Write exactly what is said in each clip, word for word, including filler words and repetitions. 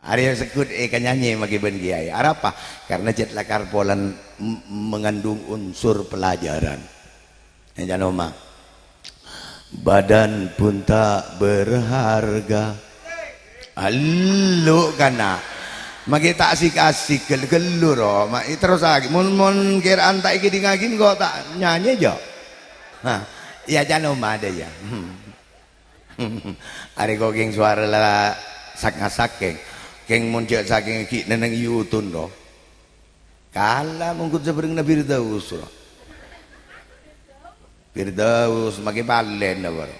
Arèya segghut èkanyanyè maghi bân kiyaè. Arapa? Karena jhât lakar polana m-, mengandung unsur pelajaran. Ècan Oma. Badan pun tak berharga. Allu kana. Maghi ta' asik-asik gel-, ghellu ro. Ma-, terrosaghi. Mon, mon kèra'an ta' èkèdingngaghi, engko' ta' nyanyè, jâ. Hah. Ècan Oma dâ, yâ. Arè ko' kèng sowara la sak-ngasak, kèng. Kèng mon jhâ' sakèng ghi' nènèng yutun, ro. Kala mongghun sabhârengnga Firdaus, ro. Firdaus, maghi palèn apa, ro?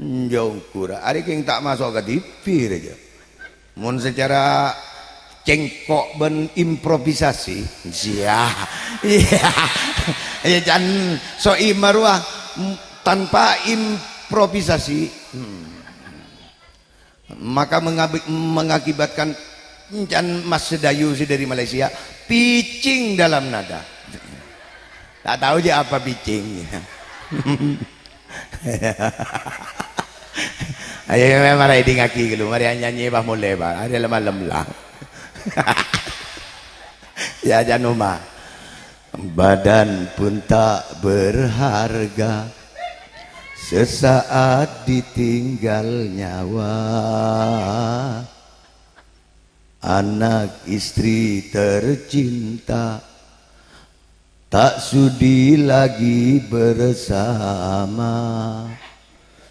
Njonggur, arè kèng ta' maso' ka T V rèya. Mon secara cengkok bân improvisasi, sia. Iya. Ya, can Soimah rowa, m-, tanpa improvisasi. Hmm. Maka mengabi-, mengakibatkan can Mas Sedayu sè dâri Malaysia, pitching dalam nada. Ta' tao jâ apa pitching. Ayo, mara èdingngaghi ghâllu, mara nyanyè pas molè, Pak. Arè la malem la. Ya, can Oma. Badan pun tak berharga, sesaat ditinggal nyawa. Anak istri tercinta, tak sudi lagi bersama.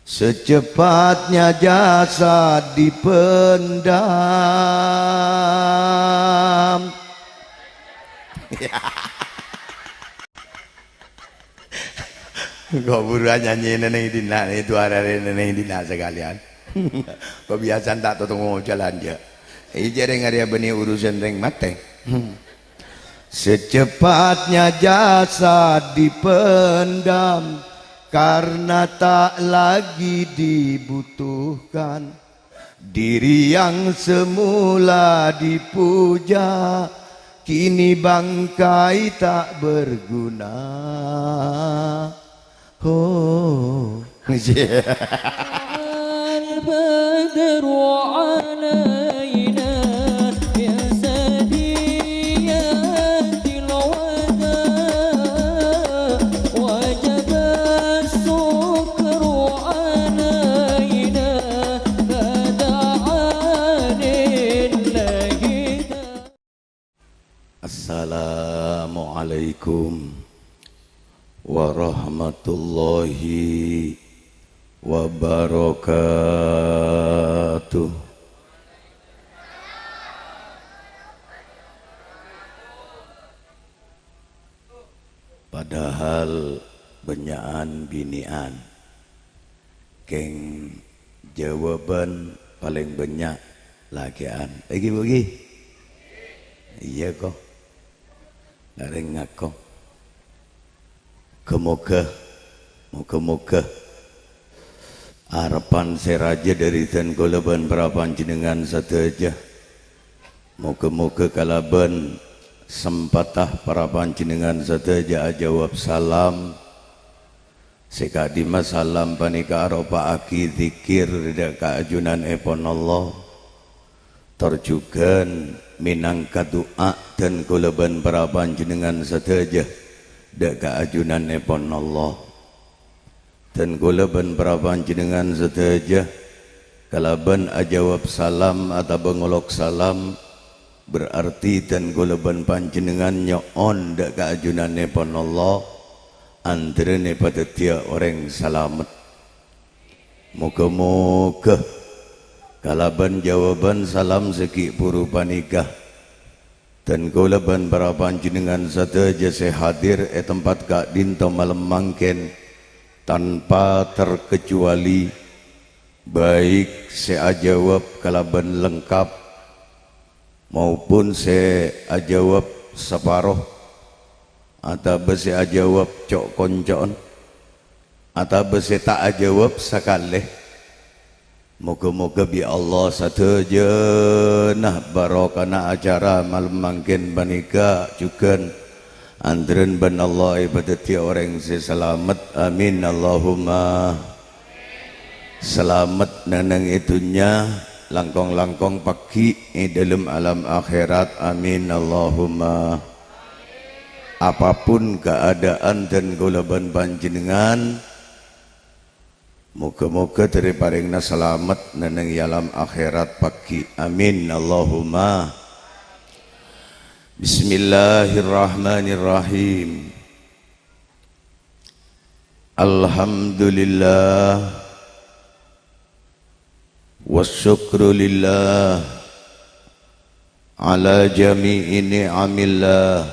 Secepatnya jasad dipendam. Engko' buruwân nyanyè nènèng dinna', nènèng dinna' sakalèyan. Kebiasaan ta' totonggo jhâlân, jâ. Iyâ, jhâ' rèng arèya bânnè urusan rèng matè. Secepatnya jasad dipendam karena tak lagi dibutuhkan. Diri yang semula dipuja, kini bangkai tak berguna. Oh. البدر علينا من ثنيات الوداع وجب الشكر علينا ما دعا لله داع. Assalamualaikum warahmatullahi wabarakatuh. Padahal bânnya'an binè'an. Kèng jâwâbhân palèng bânnya' lakè'an. Èngghi, Bu, èngghi? Iyâ, ko. Larèng ngako. Ghâ-moghâ, moghâ-moghâ arebbhân sè rajâ dâri dân kaulâ bân para panjhennengngan sadhâjâ. Moghâ-moghâ kalabân sempatta para panjhennengngan sadhâjâ ajâwâb salam. Sè ka'dimma salam panèka aropa'aghi dzikir dâ' kaajunan èpon Allah. Tor jhughân mènangka du'a dân kaulâ bân para panjhennengngan sadhâjâ dâ' kaajunan èpon Allah. Dân kaulâ bân para panjhennengngan sadhâjâ kalabân ajâwâb salam atabâ ngolok salam, berarti dân kaulâ bân panjhennengngan nyo'on dâ' kaajunan èpon Allah, andhârânè padhâddhiyâ orèng salamet. Moghâ-moghâ kalabân jâwâbhân salam sè ghi' bhuru panèka, dân kaulâ bân para panjhennengngan sadhâjâ sè hadir è tempat ka'dinto malem mangkèn, tanpa terkecuali, baik sè ajâwâb kalabân lengkap maupun sè ajâwâb saparo, atabâ sè ajâwâb co'-konco'an, atabâ sè ta' ajâwâb sakalè. Moghâ-moghâ bi' Allah sadhâjâna barokana acara malem mangkèn panèka jhughân andhârân bân Allah èpadhâddhiyâ orèng sè salamet. Amin, Allahumma. Salamet neng-enneng è dhunnya, langkong-langkong paggi' è dâlem alam akhèrat. Amin, Allahumma. Apapun keadaan dân kaulâ bân panjhennengngan, moghâ-moghâ dâri parèngna salamet nèng è alam akhèrat paggi'. Amin, Allahumma. Bismillahirrahmanirrahim. Alhamdulillah. Wasyukru lillah ala jami'i ni'amillah.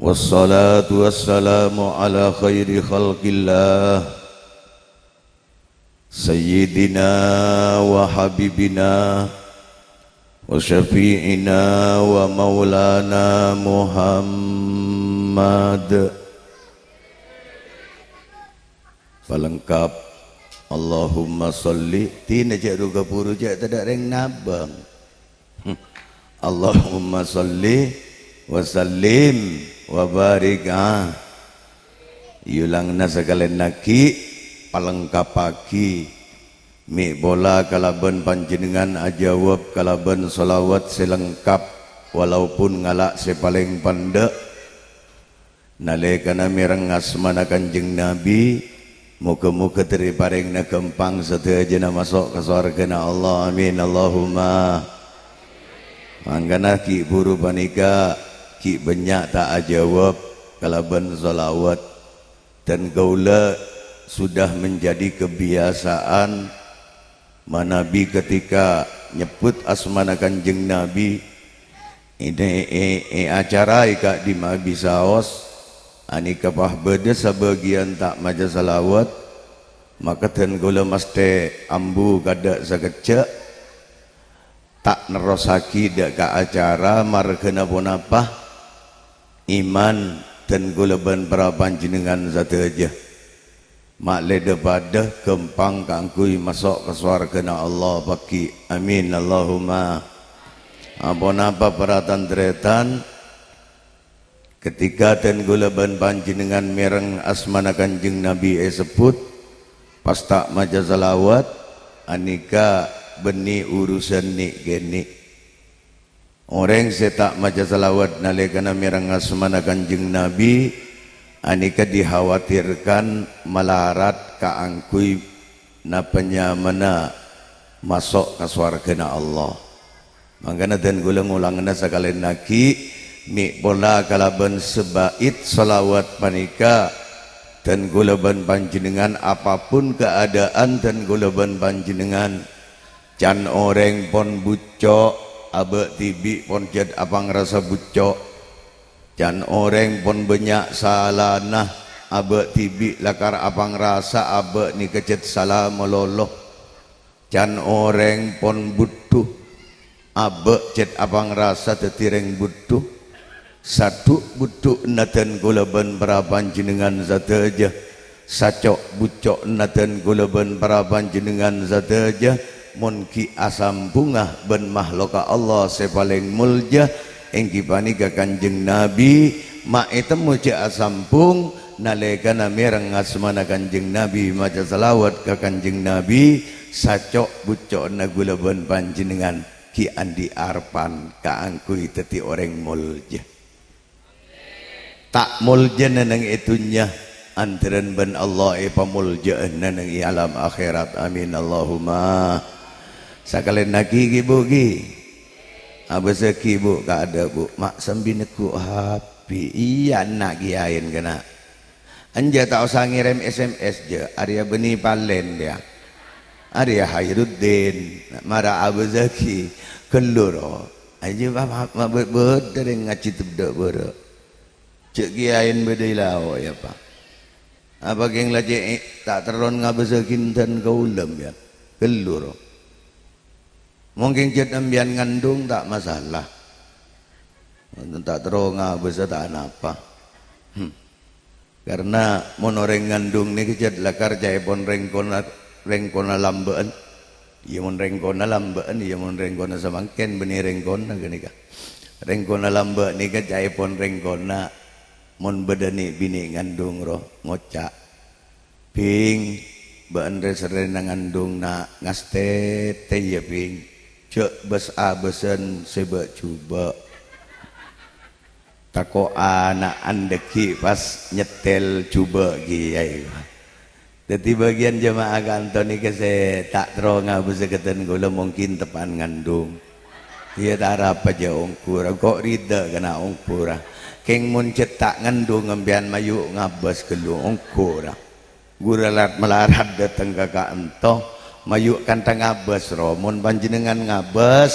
Wassalatu wassalamu ala khairi khalqillah, Sayyidina wa Habibina wa Syafi'ina wa Maulana Muhammad. Palengkap. Allahumma sholli. Dinah jhâ' ru kabhuru, jhâ' tadâ' rèng nabâng. Allahumma sholli wa sallim wa barik, ah. Èyolangana sakalèyan aghi', palengkabbhâghi. Mè' pola kalabân panjhennengngan ajâwâb kalabân sholawat sè lengkap, walaupun ngala' sè palèng pandâ'. Nalèkana mèreng asmana Kanjeng Nabi, moghâ-moghâ dâri parèngna ghâmpang sadhâjâna maso' ka sowarghâna Allah. Amin, Allahumma. Mangkana ghi' bhuru panèka ghi' bânnya' ta' ajâwâb kalabân sholawat. Dan kaulâ sudah menjadi kebiasaan manabi ketika nyebbhut asmana Kanjeng Nabi, È, è, è acara è ka'dimma bisaos, anèka pas bâdâ sabâgiyân ta' maca shalawat, maka dân kaulâ masthè ambu kadâ' sakejjhâ', ta' nerrossaghi dâ' ka acara. Marghâna ponapa? Iman dân kaulâ bân para panjhennengngan sadhâjâ. Ma' lè-dhâ-padhâ ghâmpang kaangghuy maso' ka sowarghâna Allah paghi'. Amin, Allahumma. Ampon apa para tan-tarètan, ketika dân kaulâ bân panjhennengngan mèreng asmana Kanjeng Nabi èsebbhut, pas ta' maca shalawat, anèka bânnè urusan nè'-kènè'. Orèng sè ta' maca shalawat nalèkana mèreng asmana Kanjeng Nabi, anèka dikhawatirkan malarat kaangghuy napa nyamana maso' ka sowarghâna Allah. Mangkana dân kaulâ ngolangana sakalèyan aghi', mè' pola kalabân sabâit shalawat panèka, dân kaulâ bân panjhennengngan, apapun keadaan dân kaulâ bân panjhennengngan, can orèng pon bucco', abâ' dhibi' pon jhât apangrasa bucco'. Can orèng pon bânnya' salana, abâ' dhibi' lakar apangrasa abâ' nèka jhât sala malolo. Can orèng pon budhu, abâ' jhât apangrasa dhâddhi rèng budhu. Sadhu' budhu'na dân kaulâ bân para panjhennengngan sadhâjâ, saco' bucco'na dân kaulâ bân para panjhennengngan sadhâjâ, mon ghi' asambhungnga bân mahlokka Allah sè palèng molja, èngghi panèka Kanjeng Nabi, ma' ètemmo jhâ' asambhung nalèkana mèreng asmana Kanjeng Nabi, maca shalawat ka Kanjeng Nabi, saco' bucco'na kaulâ bân panjhennengngan ghi' andi' arebbhân kaangghuy dhâddhi orèng molja. Ta' moljâna nèng è dhunnya, antarèn bân Allah èpamoljâ'âna nèng è alam akhèrat. Amin, Allahumma. Sakalèyan aghi', ghi, Bu, ghi. Abâssaghi, Bu, kaadâ', Bu. Ma' sambi neggu' H P. Iyâ, enna' kèyaèn kèna. Enjâ' ta' osa ngèrèm S M S, jâ'. Arèya bânnè palèn, yâ. Arèya Khairuddin. Mara abâssaghi. Ghâllu, ro. Ayo, ma-, ma-, ma-, bâ-, bâdâ rèng ngajhi tebbhâ' bârâ'. Jâ' kèyaèn bâdâ è lao', yâ, Pa'. Apa kèng la cè' ta' terron ngabâssaghi dân kaulâ, yâ? Ghâllu, ro. Mon kèng jhât sampèyan ngandung, ta' masalah. Ta' terro ngabâssa, ta' anapa. Hmm. Karna mon orèng ngandung nèka jhât lakar ca'èpon rèngkona, rèngkona lambâ'ân. Iyâ, mon rèngkona lambâ'ân, iyâ, mon rèngkona samangkèn bânnè rèngkona ghânèka. Rèngkona lambâ' nèka ca'èpon rèngkona. Mon bâdâ nè'-binè' ngandung, ro, ngoca', "Bhing, Bâ'na rè-, sarrèna ngandhung, na', ngastètè, yâ, Bhing. Jhâ' bâs-abâsan sè bâ'-jhubâ'. Tako' ana'na dhâggi' pas nyèttèl jhubâ' kèyaè. Dhâddhi bâgiyân jemaah ka'anto nèka sè ta' terro ngabâs ka dân kaulâ mungkin teppa'an ngandhung. Iyâ, ta' arapa jhâ' ongghu ra, engko' rida kana' ongghu ra. Kèng mon jhâ' ta' ngandhung sampèyan mayu' ngabâs ghâllu, ongghu ra. Ghulâ lat-, malarat dâteng ka ka'anto, mayu' kantha ngabâs, ro. Mon panjhennengngan ngabâs,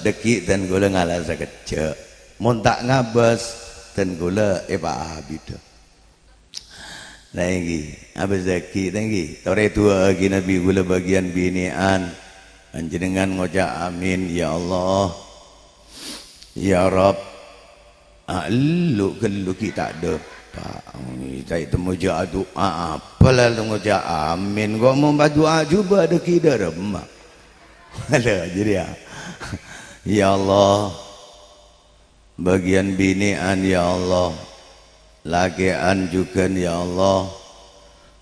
dhâggi' dân kaulâ ngala' sakejjhâ'. Mon ta' ngabâs, dân kaulâ èpaabidhâ. Nah, ènggi, abâsaghi, ta' ènggi. Torè du'aaghi nabbhi kaulâ bâgiyân binè'an. Panjhennengngan ngoca', "Amin, ya Allah." Ya Rabb, a, ellu-ghellu ghi' ta' dâpa'. Ta' ètemmo jhâ' adu'a, apa la ngoca' amin. Kok mon adu'a jhubâ' dhâggi' dâremma. Lha, jârèya. Ya Allah, bâgiyân binè'an, ya Allah. Lakè'an jhughân, ya Allah.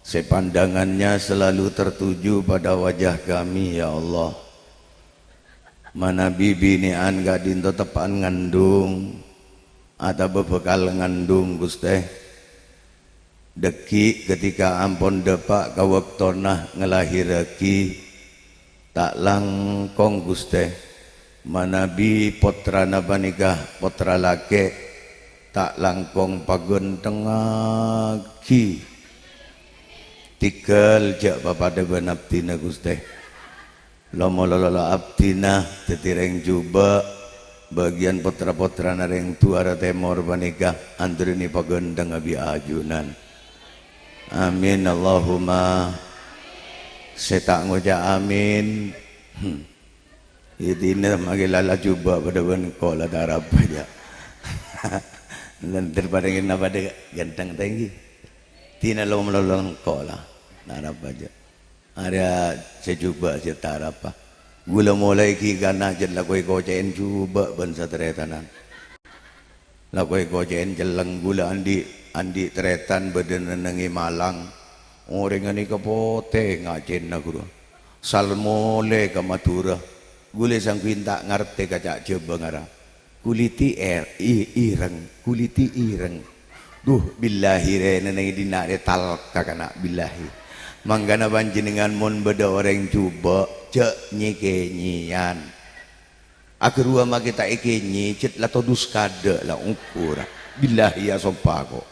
Sè pandangannya selalu tertuju pada wajah kami, ya Allah. Manabi binè'an ka'dinto teppa'an ngandhung, atabâ bhâkal ngandhung, Ghustè. Dhâggi' ketika ampon dâpa' ka bâktona ngalahèrraghi, ta' langkong, Ghustè. Manabi pottrana panèka pottra lakè', ta' langkong paghântengngaghi. Tèghâl jhâ' papadâ bân abdhina, Ghustè. Lo'-malolo abdhina dhâddhi rèng jhubâ', bâgiyân pottra-pottrana rèng duwârâ tèmor panèka anḍurâni paghânteng bi' ajunan. Amin, Allahumma. Sè ta' ngoca' amin, hmm. Iyâ, dhina maghi lala jhubâ' paḍâ bân engko' la ta' arapa jhâ'. Lan terpaḍâ ngèn paḍâ ghânteng ta' ènggi. Dhina lo'-malolo engko' la ta' arapa jhâ'. Arèya sè jhubâ' sè ta' arapa. Ghulâ molaè ghi' kana' jhât la kowè kocè'èn jhubâ' bân sataretanan. La kowè kocè'èn cellèng ghulâ anḍi', anḍi' tarètan bâḍâ nèng è Malang. Orèng ghânèka potè ngacèna, ghuru. Sal molè ka Madhurâ. Ghulâ sangghuy ta' ngartè ka ca' Jhâbâ ngara. Kuliti er-, i-, ireng, kuliti ireng. Duh, billahi rè, nèng è ḍinna' rè talka kana', billahi. Mangkana panjhennengngan mon bâḍâ orèng jhubâ', jhâ' nyè-kènyèyan. Aghâruwa makè ta' èkènyè, jhât la todus kaḍâ' la ongghu ra. Billahi asompa ko'.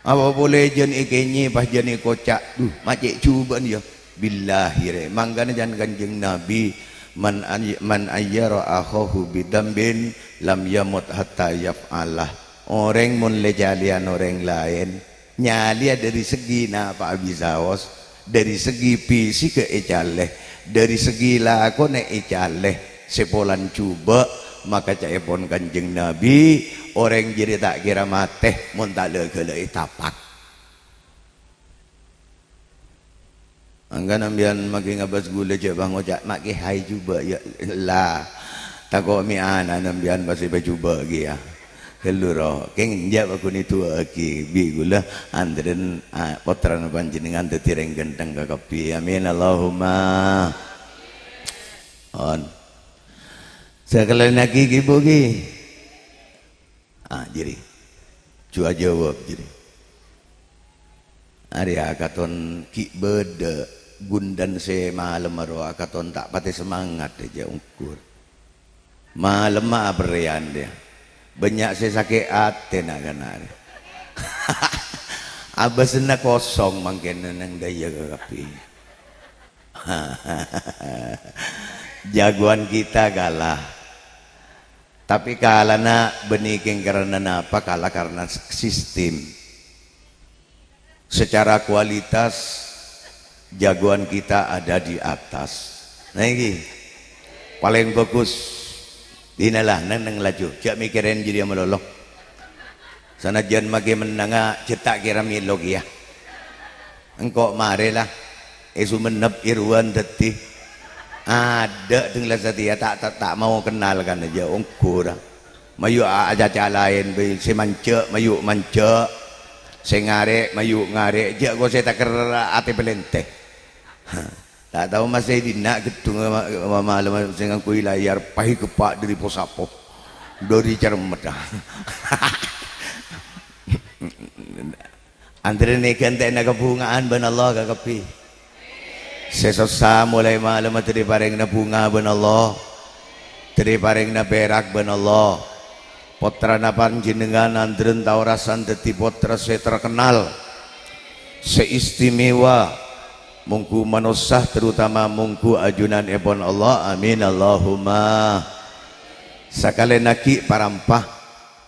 Apa polè jhân èkènyè, pas jhân èkoca', "Duh, ma' cè' jhubâ'ân, yâ." Billahi rè, mangkana can Kanjeng Nabi, "Man ay-, man ayyara akhahu bidzambin lam yamut hatta yaf'alah." Orèng mon lè-calèyan orèng laèn, nyalèya ḍâri segi napa'a bisaos, ḍâri segi fisikka ècalè, ḍâri segi lakona ècalè, sè polana jhubâ', maka ca'èpon Kanjeng Nabi, orèng jârèya ta' kèra matè mon ta' la'-ghâlâ'è tapak. Mangkana sampèyan makè ngabâs ghulâ jhâ' pangoca', "Ma' kè haè jhubâ', yâ." La, tako' mè' ana' sampèyan pas èpajhubâ' kèya. Ghâllu ro, kèng enjâ' paghun èdu'aaghi bi' ghulâ, anḍrèn, a, pottrana panjhennengngan dhâddhi rèng ghântheng kakabbhi. Amin, Allahumma. On. Sakalèyan aghi, ghi, Bu, ghi. Ah, jârèya. Jhuwa jâwâb, jârèya. Arèya katon ghi' bâḍâ ghunḍhân sè malemma rowa katon ta' patè semangat, jhâ' ongghu. Malemma aperrèyan, rèya. Bânnya' sè sakè' atè na'-kana' rèya. Abâsanna kosong mangkèn neng ḍâjâ kakabbhi. Jagoan kita kalah. Tapè kalana bânnè kèng karana napa? Kalah karana s-, sistem. Secara kualitas, jagoan kita ada di atas. Nah, ini paling bagus. Inilah, neng-neng laju. Jhâ' mèkkèrè jârèya malolo. Sanajjân makè mennanga, jhâ' ta' kèra mèlo kèya. Engko' marè la, è Songennep, è rowa dhâddhi. Aḍâ' ḍâng la satèya ta', ta', ta' mao kennal kan, jhâ' ongghu ra. Mayu' a-, acaca laèn bhâi, sè manjhâ', mayu' manjhâ'. Sè ngarè', mayu' ngarè', jhâ' kosè takerra atè palèntè. Ta' tao masè è dinna' ghedhung ma-, ma-, malem sè ngangghuy layar, pas èkeppa' dhâri posapo. Dhâri cermet. Antarèna èghântè'na kabhunga'an bân Allah kakabbhi. Sè sossa molaè malem dhâri parèngna bhunga bân Allah. Dhâri parèngna pèrak bân Allah. Pottrana panjhennengngan Andrèn Taorasan dhâddhi pottra sè terkenal, sè istimewa. Mongghu manossa, terutama mongghu ajunanèpon Allah. Amin, Allahumma. Sakalèyan aghi' parampa,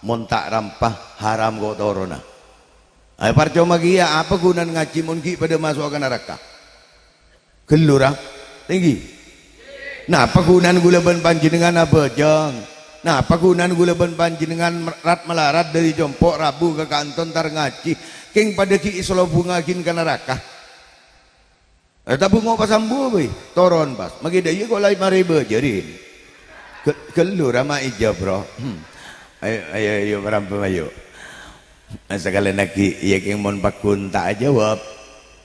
mon ta' rampa, haram ko' toronna. Ayo, parcoma kèya, apa ghunana ngajhi mon ghi' padâ maso'a ka naraka? Ghâllu, ra? Èngghi. Napa ghunana ghulâ bân panjhennengngan abhâjâng? Napa ghunana ghulâ bân panjhennengngan rat-malarat dhâri compo' rabu ka kanto entar ngajhi? Kèng padâ ghi' èsalobhungngaghin ka naraka. Eh, tabungo pas ambu, bhâi. Toron pas. Maghi dâ' iyâ ko' la marè bâjârin. Ghâ-, ghâllu, ra, ma' ijâ, bro. Hmm. Ayo, ayo, ayo, parampa, ayo. Sakalèyan aghi', iyâ kèng mon pagghun ta' ajâwâb,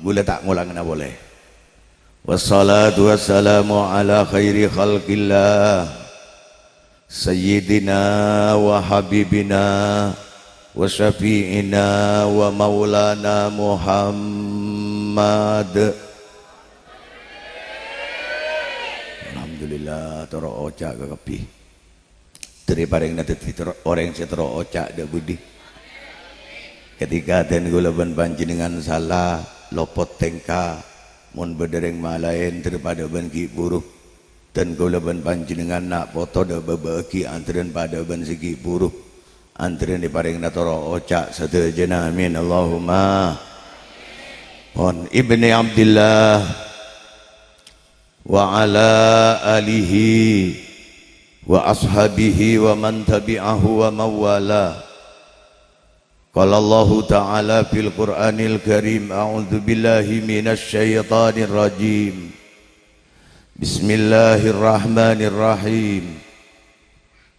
ghulâ ta' ngolangana polè. Wassalatu wassalamu ala khairi khalqillah, sayyidina wa habibina wa syafi'ina wa maulana Muhammad. Alhamdulillah, toro' oca' kakabbhi. Dhâri parèngna dhâddhi terro-, orèng sè terro oca' dâ' budi. Ketika dân ghulâ bân panjhennengngan sala, lopot tèngka, mon bâdâ rèng malaèn dhâri padâ bân ghi' bhuru, dân ghulâ bân panjhennengngan na' poto dâ' bâbâ'âghi antarèn padâ bân sè ghi' bhuru, antarèn èparèngna toro' oca' sadhâjâna. Amin, Allahumma. Pon Ibni Abdillah wa ala alihi wa ashabihi wa man tabi'ahu wa mawala. Qala Allahu ta'ala fil Qur'anil Karim, a'udzu billahi minasy syaithanir rajim. Bismillahirrahmanirrahim.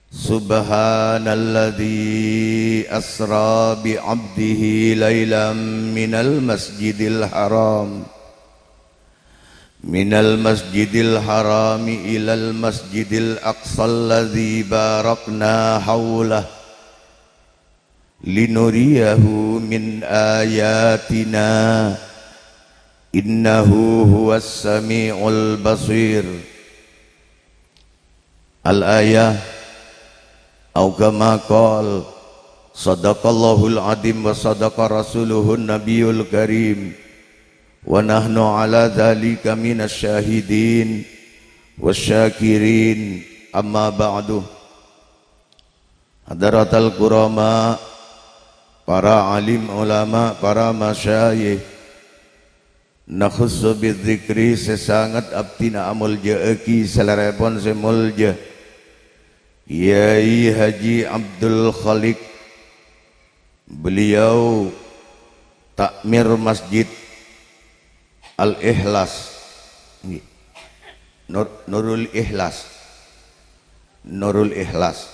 Subhanalladzi asra bi 'abdihi lailam minal masjidil haram, minal masjidil harami ilal masjidil aqsal ladzi barakna haulah, linuriyahu min ayatina, innahu huwas sami'ul basir. Al-ayah, au kama qal, sadaqallahul adzim wa sadaqa rasuluhun nabiyul karim, wa nahnu ala dzalika minasy syahidin wasy syakirin, amma ba'du. Hadaratal kurama, para alim ulama, para masyayikh, nakhussu bidzikri, sè sanget abdhina amoljâ'âghi salèrèpon sè moljâ, Kyai Haji Abdul Khaliq. Beliau takmir Masjid Al-Ikhlas. Ngghi. Nur-, Nurul Ikhlas. Nurul Ikhlas.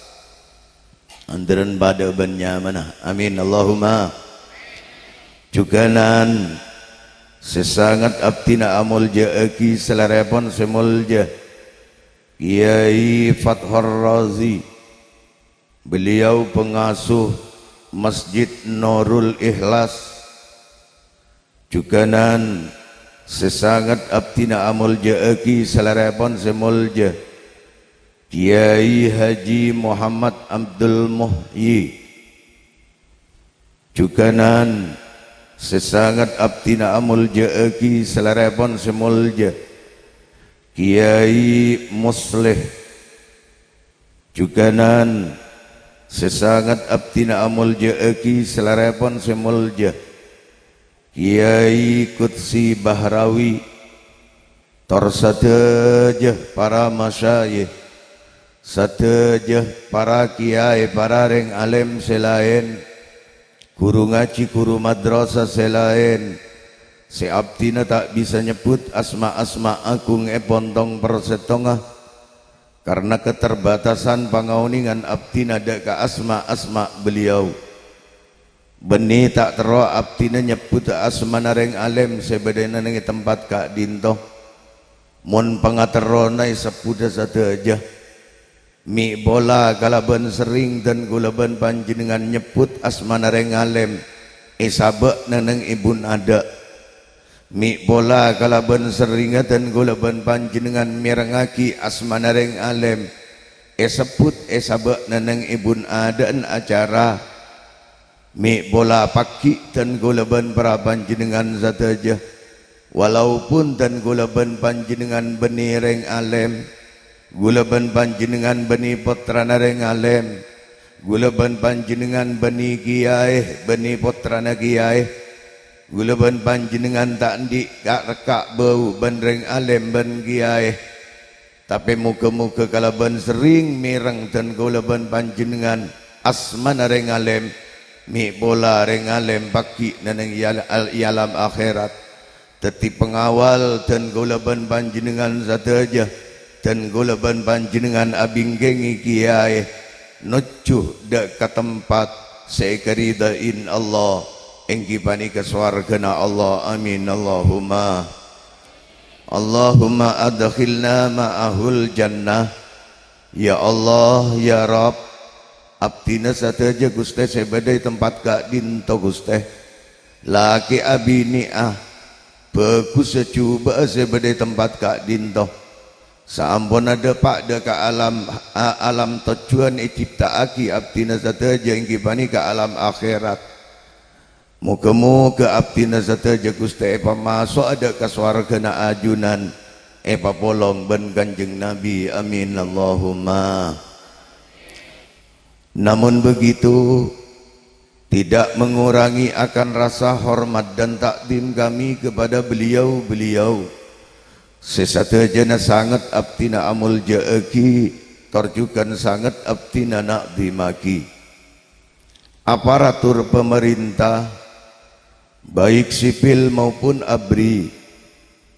Antarèn padâ bân nyamana. Amin. Allahumma. Jhughânan sè sanget abdhina amoljâ'âghi salèrèpon sè moljâ, Kyai Fathur Razi. Beliau pengasuh Masjid Nurul Ikhlas. Jhughânan sè sanget abdhina amoljâ'âghi salèrèpon sè moljâ, Kyai Haji Muhammad Abdul Muhyi. Jhughânan sè sanget abdhina amoljâ'âghi salèrèpon sè moljâ, Kyai Musleh. Jhughânan sè sanget abdhina amoljâ'âghi salèrèpon sè moljâ, Kyai Qudsi Bahrawi, tor sadhâjâ para masyayikh, sadhâjâ para kyai, para rèng alèm sè laèn, ghuru ngajhi, ghuru madrasah sè laèn, sè abdhina ta' bisa nyebbhut asma-asma agungngèpon tong-persèttongnga, karena keterbatasan pangaonèngan abdhina dâ' ka asma-asma beliau. Bânnè ta' terro abdhina nyebbhut asmana rèng alèm sè bâdâ neng è tempat ka'dinto. Mon pangaterrona èsebbhudhâ sadhâjâ, mè' pola kalabân serrèng dân kaulâ bân panjhennengngan nyebbhut asmana rèng alèm, èsabâ' neng-enneng è bun adâ'. Mè' pola kalabân serrèngnga dân kaulâ bân panjhennengngan mèrengngaghi asmana rèng alèm, èsebbhut èsabâ' neng-enneng è bun adâ'na acara. Mè' pola pagghi' dân kaulâ bân para panjhennengngan sadhâjâ, walaupun dân kaulâ bân panjhennengngan bânnè rèng alèm, kaulâ bân panjhennengngan bânnè pottrana rèng alèm, kaulâ bân panjhennengngan bânnè kiyaè, bânnè pottrana kiyaè, kaulâ bân panjhennengngan ta' andi' ka'-rekka' bâu bân rèng alèm bân kiyaè. Tapè moghâ-moghâ kalabân serrèng mèreng dân kaulâ bân panjhennengngan asmana rèng alèm, mè' pola rèng alèm pagghi' neng-enneng è al-, è alam akhèrat. Dhâddhi pangawal dân kaulâ bân panjhennengngan sadhâjâ, dân kaulâ bân panjhennengngan abingkèngè kiyaè nojjhu dâ' ka tempat sè èkaridhâi Allah, èngghi panèka sowarghâna Allah. Amin, Allahumma. Allahumma adkhilna ma'ahul jannah. Ya Allah, ya Rabb, abdhina sadhâjâ, Ghustè, sè bâdâ è tempat ka'dinto, Ghustè. Lakè' abinè'a, bhâghussa jhubâ'â sè bâdâ è tempat ka'dinto. Saamponna dâpa' dâ' ka alam, a-, alam tojjhuwân ècipta'aghi abdhina sadhâjâ, èngghi panèka alam akhèrat. Moghâ-moghâ abdhina sadhâjâ, Ghustè, èpamaso'a dâ' ka sowarghâna ajunan, èpapolong bân Kanjeng Nabi. Amin, Allahumma. Namun begitu, tidak mengurangi akan rasa hormat dan takdim kami kepada beliau-beliau sè sadhâjâna sanget abdhina amoljâ'aghi, tor jhughân sanget abdhina na'dhimaghi. Aparatur pamarènta, baik sipil maupun ABRI,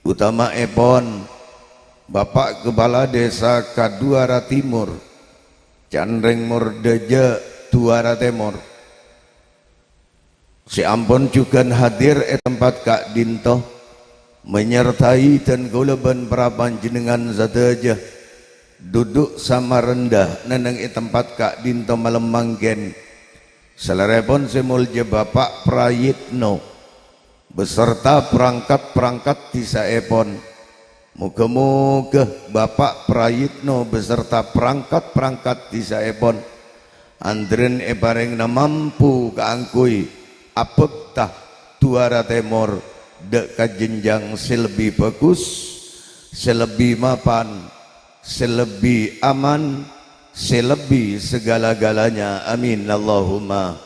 utama'èpon Bapak Kepala Desa Kaduara Timur, Canreng Mordâjâ Duara Tèmor, sè ampon jhughân hadir è tempat ka'dinto, menyertai dân kaulâ bân para panjhennengngan sadhâjâ, duduk sama rendah neng-enneng è tempat ka'dinto malem mangkèn. Salèrèpon sè moljâ Bapak Prayitno beserta perangkat-perangkat dhisaèpon. Moghâ-moghâ Bapak Prayitno beserta perangkat-perangkat dhisaèpon andhârân èparèngana mampu kaangghuy abhâkta Duara Tèmor dâ' ka jenjang sè lebbi bhâghus, sè lebbi mapan, sè lebbi aman, sè lebbi segala-galanya. Amin, Allahumma.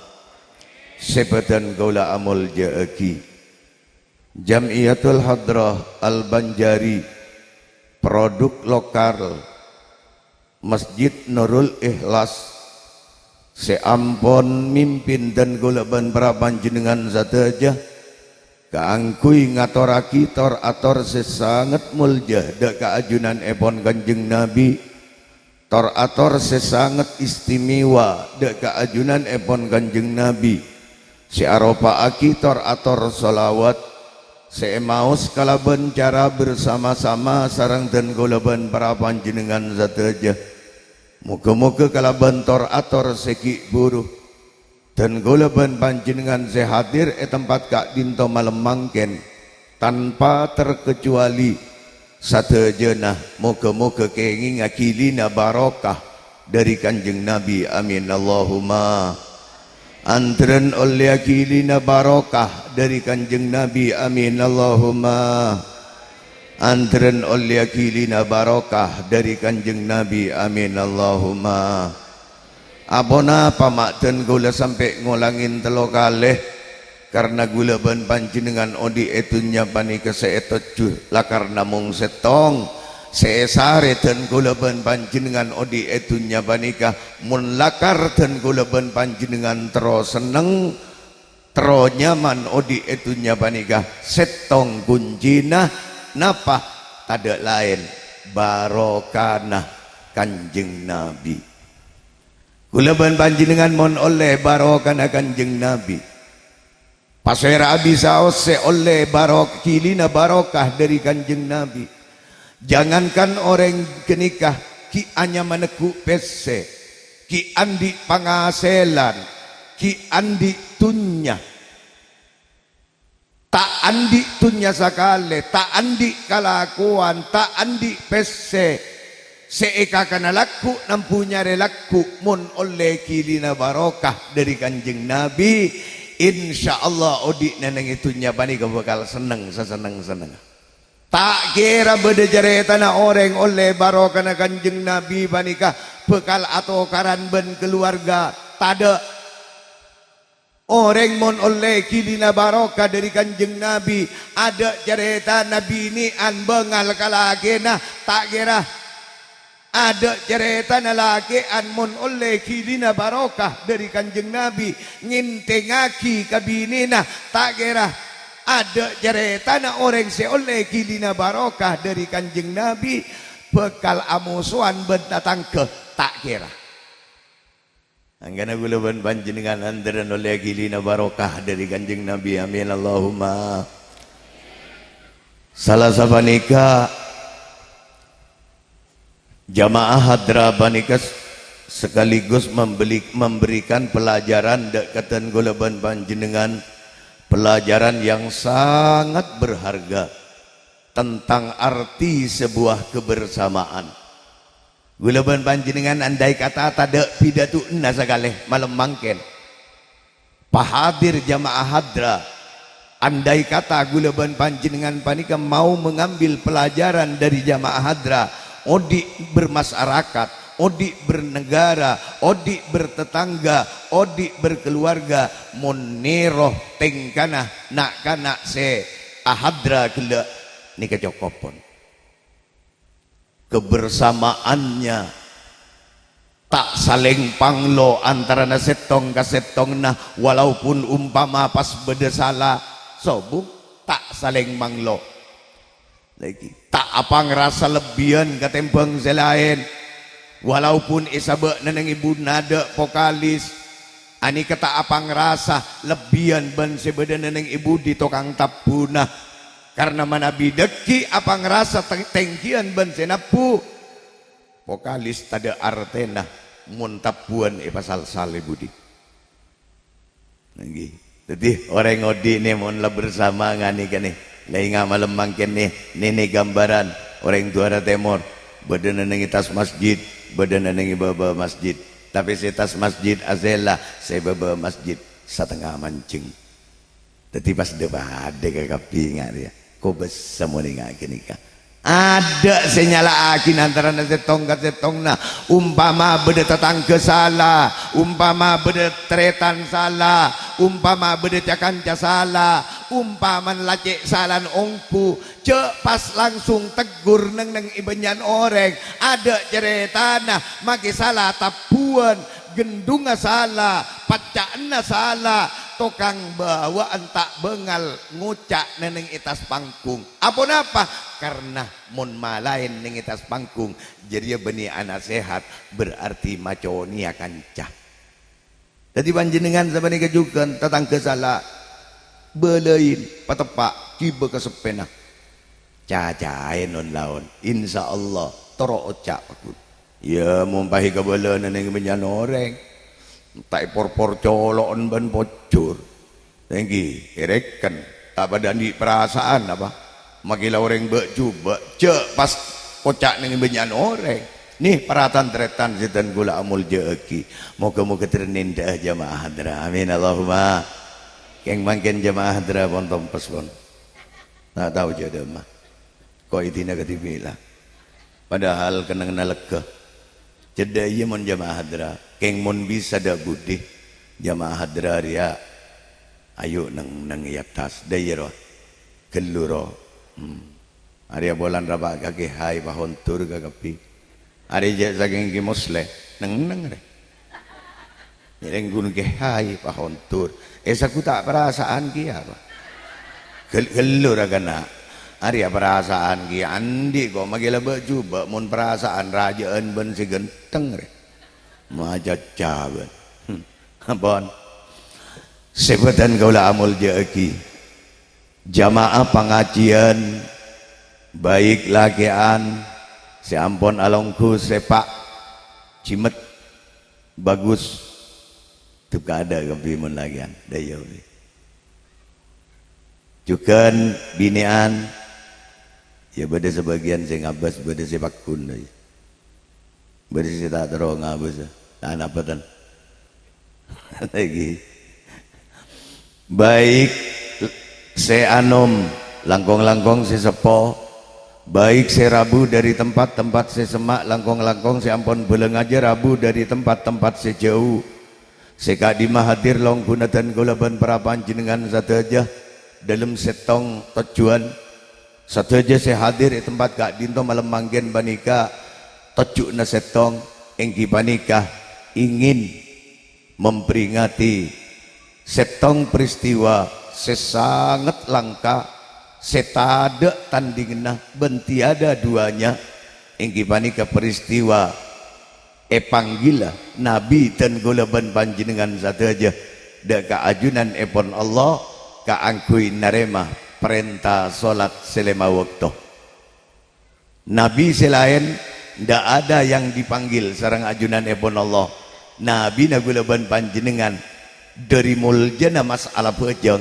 Sè bâdân kaulâ amoljâ'aghi. Jam'iyatul Hadrah Al-Banjari, produk lokal Masjid Nurul Ikhlas, sè ampon mimpin dân kaulâ bân para panjhennengngan sadhâjâ kaangghuy ngatorraghi tor-ator sè sanget moljâ dâ' ka ajunanèpon Kanjeng Nabi, tor-ator sè sanget istimewa dâ' ka ajunanèpon Kanjeng Nabi, sè aropa'aghi tor-ator sholawat sè èmaos kalabân cara bersama-sama sareng dân kaulâ bân para panjhennengngan sadhâjâ. Moghâ-moghâ kalabân tor-ator sè ghi' bhuru, dân kaulâ bân panjhennengngan sè hadir è tempat ka'dinto malem mangkèn, tanpa terkecuali, sadhâjâna moghâ-moghâ kèngènga ghilina barokah dâri Kanjeng Nabi. Amin, Allahumma. Andhârân ollèya ghilina barokah dâri Kanjeng Nabi. Amin, Allahumma. Andhârân ollèya ghilina barokah dâri Kanjeng Nabi. Amin, Allahumma. Aponapa ma' dân kaulâ sampè' ngolangè tello kalè? Karna kaulâ bân panjhennengngan odi' è dhunnya panèka sè ètojjhu la karna mong sèttong. Sè èsarè dân kaulâ bân panjhennengngan odi' è dhunnya panèka, mon lakar dân kaulâ bân panjhennengngan terro senneng, terro nyaman odi' è dhunnya panèka, sèttong koncèna. Napa? Tadâ' laèn, barokana Kanjeng Nabi. Kaulâ bân panjhennengngan mon ollè barokana Kanjeng Nabi, pasèra'a bisaos sè ollè barok-, ghilina barokah dâri Kanjeng Nabi? Jangankan orèng ghânèka ghi' anyama negghu' pèssè, ghi' andi' pangasèlan, ghi' andi' dhunnya. Ta' andi' dhunnya sakalè, ta' andi' kalakowan, ta' andi' pèssè sè èkakana lagghu' nambu nyarè lagghu', mon ollè ghilina barokah dhâri Kanjeng Nabi, insyaallah odi'na neng è dhunnya panèka bhâkal senneng sasenneng-sennengnga. Ta' kèra bâdâ carètana orèng ollè barokana Kanjeng Nabi panèka bhâkal atokaran bân kaluwarga, tadâ'. Orèng mon ollè ghilina barokah dhâri Kanjeng Nabi, adâ' carètana binè'an bângal ka lakèna, ta' kèra. Adâ' carètana lakè'an mon ollè ghilina barokah dhâri Kanjeng Nabi, ngèntèngaghi ka binèna, ta' kèra. Adâ' carètana orèng sè ollè ghilina barokah dhâri Kanjeng Nabi, bhâkal amosowan bân tatangghâ, ta' kèra. Mangkana kaulâ bân panjhennengngan antarana ollè ghilina barokah dhâri Kanjeng Nabi. Amin, Allahumma. Sala sapanèka, jamaah hadra panèka s-, sekaligus membeli-, memberikan pelajaran dâ' ka dân kaulâ bân panjhennengngan, pelajaran yang sangat berharga tentang arti sebuah kebersamaan. Kaulâ bân panjhennengngan andai kata tadâ' pidatowanna sakalè malem mangkèn. Pahadir jamaah hadra, andai kata kaulâ bân panjhennengngan panèka mau mengambil pelajaran dari jamaah hadra, odi' bermasyarakat, odi' bernegara, odi' bertetangga, odi' berkeluarga, mon nèro tèngkana na'-kana' sè ahadra ghellâ' nèka cokop, pon. Kebersamaannya, ta' salèng panglo antarana sèttong ka sèttongnga, walaupun umpama pas bâdâ sala, sobung, ta' salèng manglo. Lagi, ta' apangrasa lebbiyân katèmbhâng sè laèn, walaupun è sabâ' nèng èbhuna adâ' vokalis, anèka ta' apangrasa lebbiyân bân sè bâdâ nèng è budi tokang tabbhuna. Karna manabi dhâggi' apangrasa teng-, tèngghiyân bân sè nabbhu, vokalis tadâ' artèna mon tabbhuwân èpasalsal è budi. Ngghi. Dhâddhi, orèng odi' nè mon la bersama nganèka nè, la enga' malem mangkèn nè, nènè gambaran orèng Duara Tèmor, bâdâna nèng è attas masjid, bâdâna nèng è bâbâ masjid. Tapè sè attas masjid asèla, sè bâbâ masjid satengnga manjheng. Dhâddhi pas dhâ-padhâ kakabbhi nga' rèya. Kobâsa mon enga' ghânèka. Adâ' sè nyala'aghi antarana sèttong ka sèttongnga. Umpama bâdâ tatangghâ sala, umpama bâdâ tarètan sala, umpama bâdâ ca-kanca sala, umpama lacè' salana ongghu, jhâ' pas langsung tegghur neng-neng è bânnya'an orèng. Adâ' carètana, makè sala tabbhuwân, ghendhungnga sala, pacca'anna sala, tokang bâbâ'ân ta' bângal ngoca' neng-neng è attas panggung. Aponapa? Karna mon malaèn neng è attas panggung, jârèya bânnè anasèhat, berarti maconèya kanca. Dhâddhi panjhennengngan sapanèka jhughân tatangghâ sala, bâlâi, pateppa', ghibâ ka seppèna. Cacaè non-laon, insyaallah, toro' oca' paggun. Iyâ, mon pas èkabâlâna neng bânnya'an orèng, ta' èporpor colo'en bân pojhur. Èngghi, èrèken, ta' padâ andi' parasaan apa? Makè la orèng bâ'-jhubâ', jhâ' pas oca' neng bânnya'an orèng. Nè, para tan-tarètan sè dhân kaulâ amoljâ'aghi. Moghâ-moghâ terrèn ènḍâ'â jamaah hadra. Amin, Allahumma. Kèng mangkèn jamaah hadra pon tompes, pon. Ta' tao jhâ' dâmma. Ko' èdina kadhibi' la. Padahal kennengnganna lega. Cèḍḍhâ iyâ mon jamaah hadra. Kèng mon bisa ḍâ' budi. Jamaah hadra rèya. Ayo neng-neng è attas. Ḍâ' iyâ rowa. Ghâllu rowa. Hmm. Arèya polana rapa' ka Kè Hai pahondur kakabbhi. Arèya jhâ' sakèng Kè Mosleh. Neng-neng rè. Nèrèng ghun Kè Hai pahondur. È sagu ta' parasaan kèya apa? Ghel-, ghâllu ra kana'. Arèya parasaan kèya andi' ko' makè la bâ'-jhubâ' mon parasaan rajâ'ân bân sè ghântheng rè. Macaca bân. Hmm. Ampon. Sè bhâdhân kaulâ amoljâ'aghi. Jamaah pangajiyân Baik lakè'an sè ampon alongghu sèpa', jimet, bagus, tepkada kabbhi mon lakè'an. Dâ' iyâ, oke. Jhughân binè'an, yâ bâdâ sabâgiyân sè ngabâs, bâdâ sè pagghun, yâ. Bâdâ sè ta' terro ngabâs, ta' napa, tan? Lagi. Baik sè anom, langkong-langkong sè seppo, baik sè rabu dâri tempat-tempat sè semma', langkong-langkong sè ampon bâlângajâ rabu dâri tempat-tempat sè jâu, sè ka'dimma hadir longghuna dân kaulâ bân para panjhennengngan sadhâjâ, dâlem sèttong tojjhuwân. Sadhâjâ sè hadir è tempat ka'dinto malem mangkèn panèka tojjhuna sèttong, èngghi panèka ingin memperingati sèttong peristiwa sè sanget langka, sè tadâ' tandhinganna bân tiada duanya, èngghi panèka peristiwa èpanggilla Nabi dân kaulâ bân panjhennengngan sadhâjâ dâ' ka ajunanèpon Allah kaangghuy narèma parènta solat sè lèma bâkto. Nabi sè laèn ndak ada yang dipanggil sareng ajunanèpon Allah. Nabina kaulâ bân panjhennengngan dâri moljâna mas'ala bhâjâng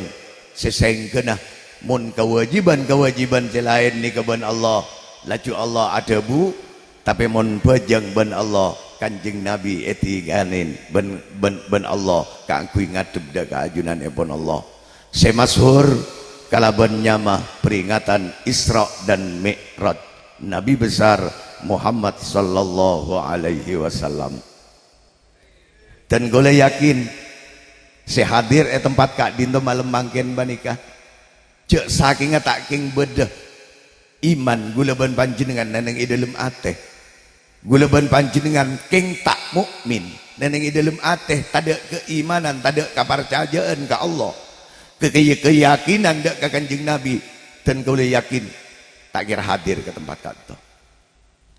sè saèngghâna mon kawâjibhân-kawâjibhân sè laèn nèka bân Allah, laju Allah adhâbu, tapè mon bhâjâng bân Allah, Kanjeng Nabi èdhikanè bân, bân, bân Allah kaangghuy ngadhep dâ' ka ajunanèpon Allah. Sè masyhur kalabân nyama peringatan Isra dan Mi'raj Nabi besar Muhammad sallallahu alaihi wasallam. Dan kaulâ yakin sè hadir è tempat ka'dinto malem mangkèn panèka jhâ' sakèngnga ta' kèng bâdâ iman kaulâ bân panjhennengngan nènèng è dâlem atè. Kaulâ bân panjhennengngan kèng ta' mu'min, nènèng è dâlem atè tadâ' kaimanan, tadâ' kaparcajâ'ân ka Allah, ka kaya-, kayakinan dâ' ka Kanjeng Nabi, dan kaulâ yakin ta' kèra hadir ka tempat ka'dinto.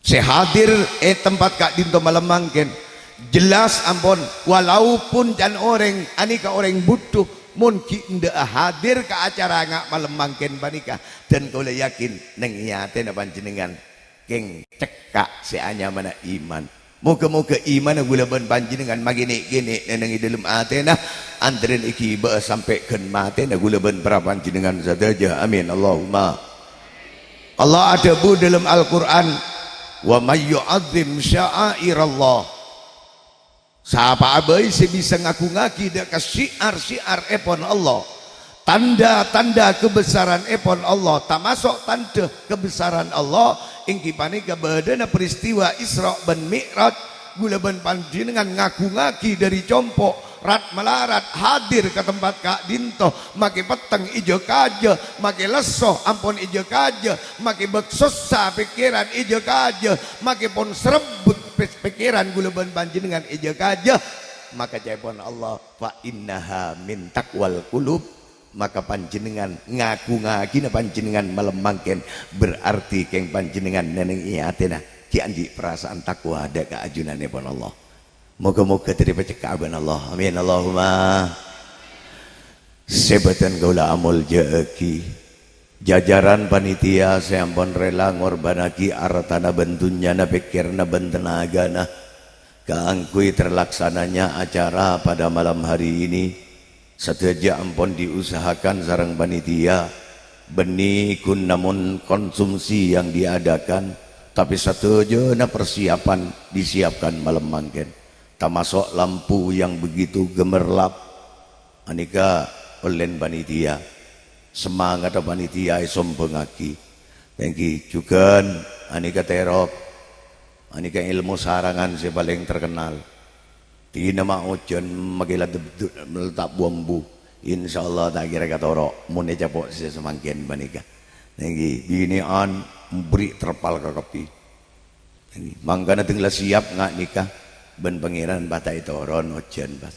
Sè hadir è tempat ka'dinto malem mangkèn, jelas ampon, walaupun can orèng anèka orèng bhuto, mon ghi' endâ'â hadir ka acara nga' malem mangkèn panèka, dan kaulâ yakin nèng è atèna panjhennengngan kèng cekka' sè anyamana iman. Moghâ-moghâ imanna kaulâ bân panjhennengngan makè nè'-kènè' nènèng è dâlem atèna, antarèn èghibâ'â sampè' ghân matèna kaulâ bân para panjhennengngan sadhâjâ. Amin. Allahumma. Allah adhâbu dâlem Al-Qur'an, "Wa may yu'azzim sya'airallah." Sapa'a bhâi sè bisa ngagungngaghi dâ' ka syiar-syiarèpon Allah, tandhâ-tandhâ kabessaranèpon Allah, tamaso' tandhâ kabessaran Allah, èngghi panèka bâdâna peristiwa Isra bân Mi'raj, kaulâ bân panjhennengngan ngagungngaghi dâri compo', rat-malarat hadir ka tempat ka'dinto, makè petteng èjâ kajâ, makè lesso ampon èjâ kajâ, makè bâk sossa pèkkèran èjâ kajâ, makè pon sarebbhut pè-, pèkkèran kaulâ bân panjhennengngan èjâ kajâ, maka ca'èpon Allah, "Fa innaha min taqwal qulub," maka panjhennengngan ngaghungngaghinâ panjhennengngan malem mangkèn, berarti kèng panjhennengngan nènèng è atèna ghi' andi' parasaan takwa dâ' ka ajunanèpon Allah. Moghâ-moghâ dâri pacekka'a bân Allah. Amin. Allahumma. Sè bâdhân kaulâ amoljâ'aghi, jajaran panitia sè ampon rela ngorbhânnaghi artana bân dhunnyana, pèkkèranna bân tenagana kaangghuy terlaksananya acara pada malam hari ini. Sadhâjâ ampon diusahakan sareng panitia, bânnè ghun namong konsumsi yang diadakan, tapè sadhâjâna persiapan disiapkan malem mangkèn, tamaso' lampu yang begitu gemerlap. Anèka ollèna panitia. Semangatta panitia èsombhângaghi. Èngghi jhughân anèka terop. Anèka èlmo sarangan sè palèng terkenal. Dinah ma' ojhân makè la debdut, la ta' bu-ambu. Insyaallah ta' kèra katoro' mon ècapo' sè samangkèn panèka. Èngghi, binè'an mabri' terpal ka kabbhi. Mangkana dhâng la siap nga' nèka bân Pangèran pas ta' ètoron ojhân, pas.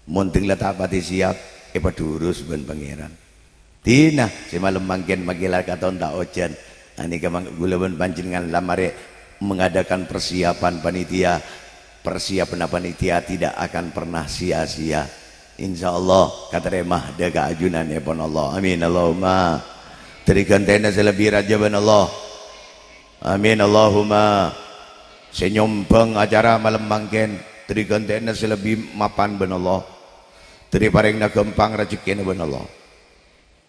Mon dhâng la ta' patè siap, èpadhurus bân Pangèran. Dinah sè malem mangkèn makè la katon ta' ojhân. Anèka mang-, kaulâ bân panjhennengngan la marè mengadakan persiapan panitia. Persiapanna panitia tidak akan pernah sia-sia. Insyaallah katarèma dâ' ka ajunanèpon Allah. Amin. Allahumma. Dâri ghântèna sè lebbi rajâ bân Allah. Amin Allahumma. Sè nyombhâng acara malem mangkèn, dhâri ghântèyanna sè lebbi mapan bân Allah. Dhâri parèngna ghâmpang rajhekkèna bân Allah.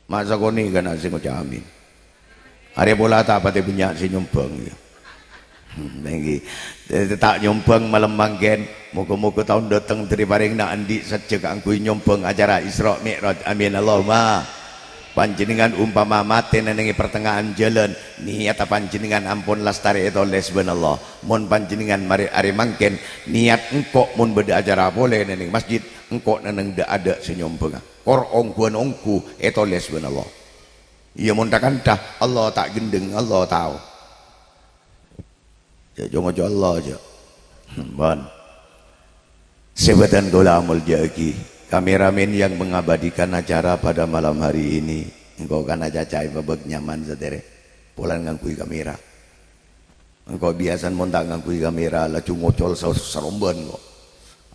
Ma' sakonè' kana' sè ngoca' amin. Arè pola ta' patè bânnya' sè nyombhâng, ya. Hmm, èngghi. Dhâddhi ta' nyombhâng malem mangkèn. Moga-moga taon dâteng dhâri parèngna andi' sajjhâ kaangghuy nyombhâng acara Isra Mi'raj. Amin Allahumma. Panjhennengngan umpama matè nènèngè partengngaan jhâlân, niyatta panjhennengngan ampon lastarè ètolès bân Allah. Mon panjhennengngan marè arè mangkèn, niyat engko' mon bâdâ acara polè nènèng masjid, engko' nènèng dâ'-adâ' sè nyombhângnga. Kor ongghuwân ongghu ètolès bân Allah. Iyâ, mon tha-kantha, Allah ta' ghendheng, Allah tao. Jhâ' co-ngoco Allah, jhâ'. Bon. Sè bhâdhân kaulâ amoljâ'aghi, kameramen yang mengabadikan acara pada malam hari ini, engko' kana' caca èpabâk nyaman satèrè, polana ngangghuy kamera. Engko' biyasana mon ta' ngangghuy kamera, laju ngocol sa-, sarombân, ko'.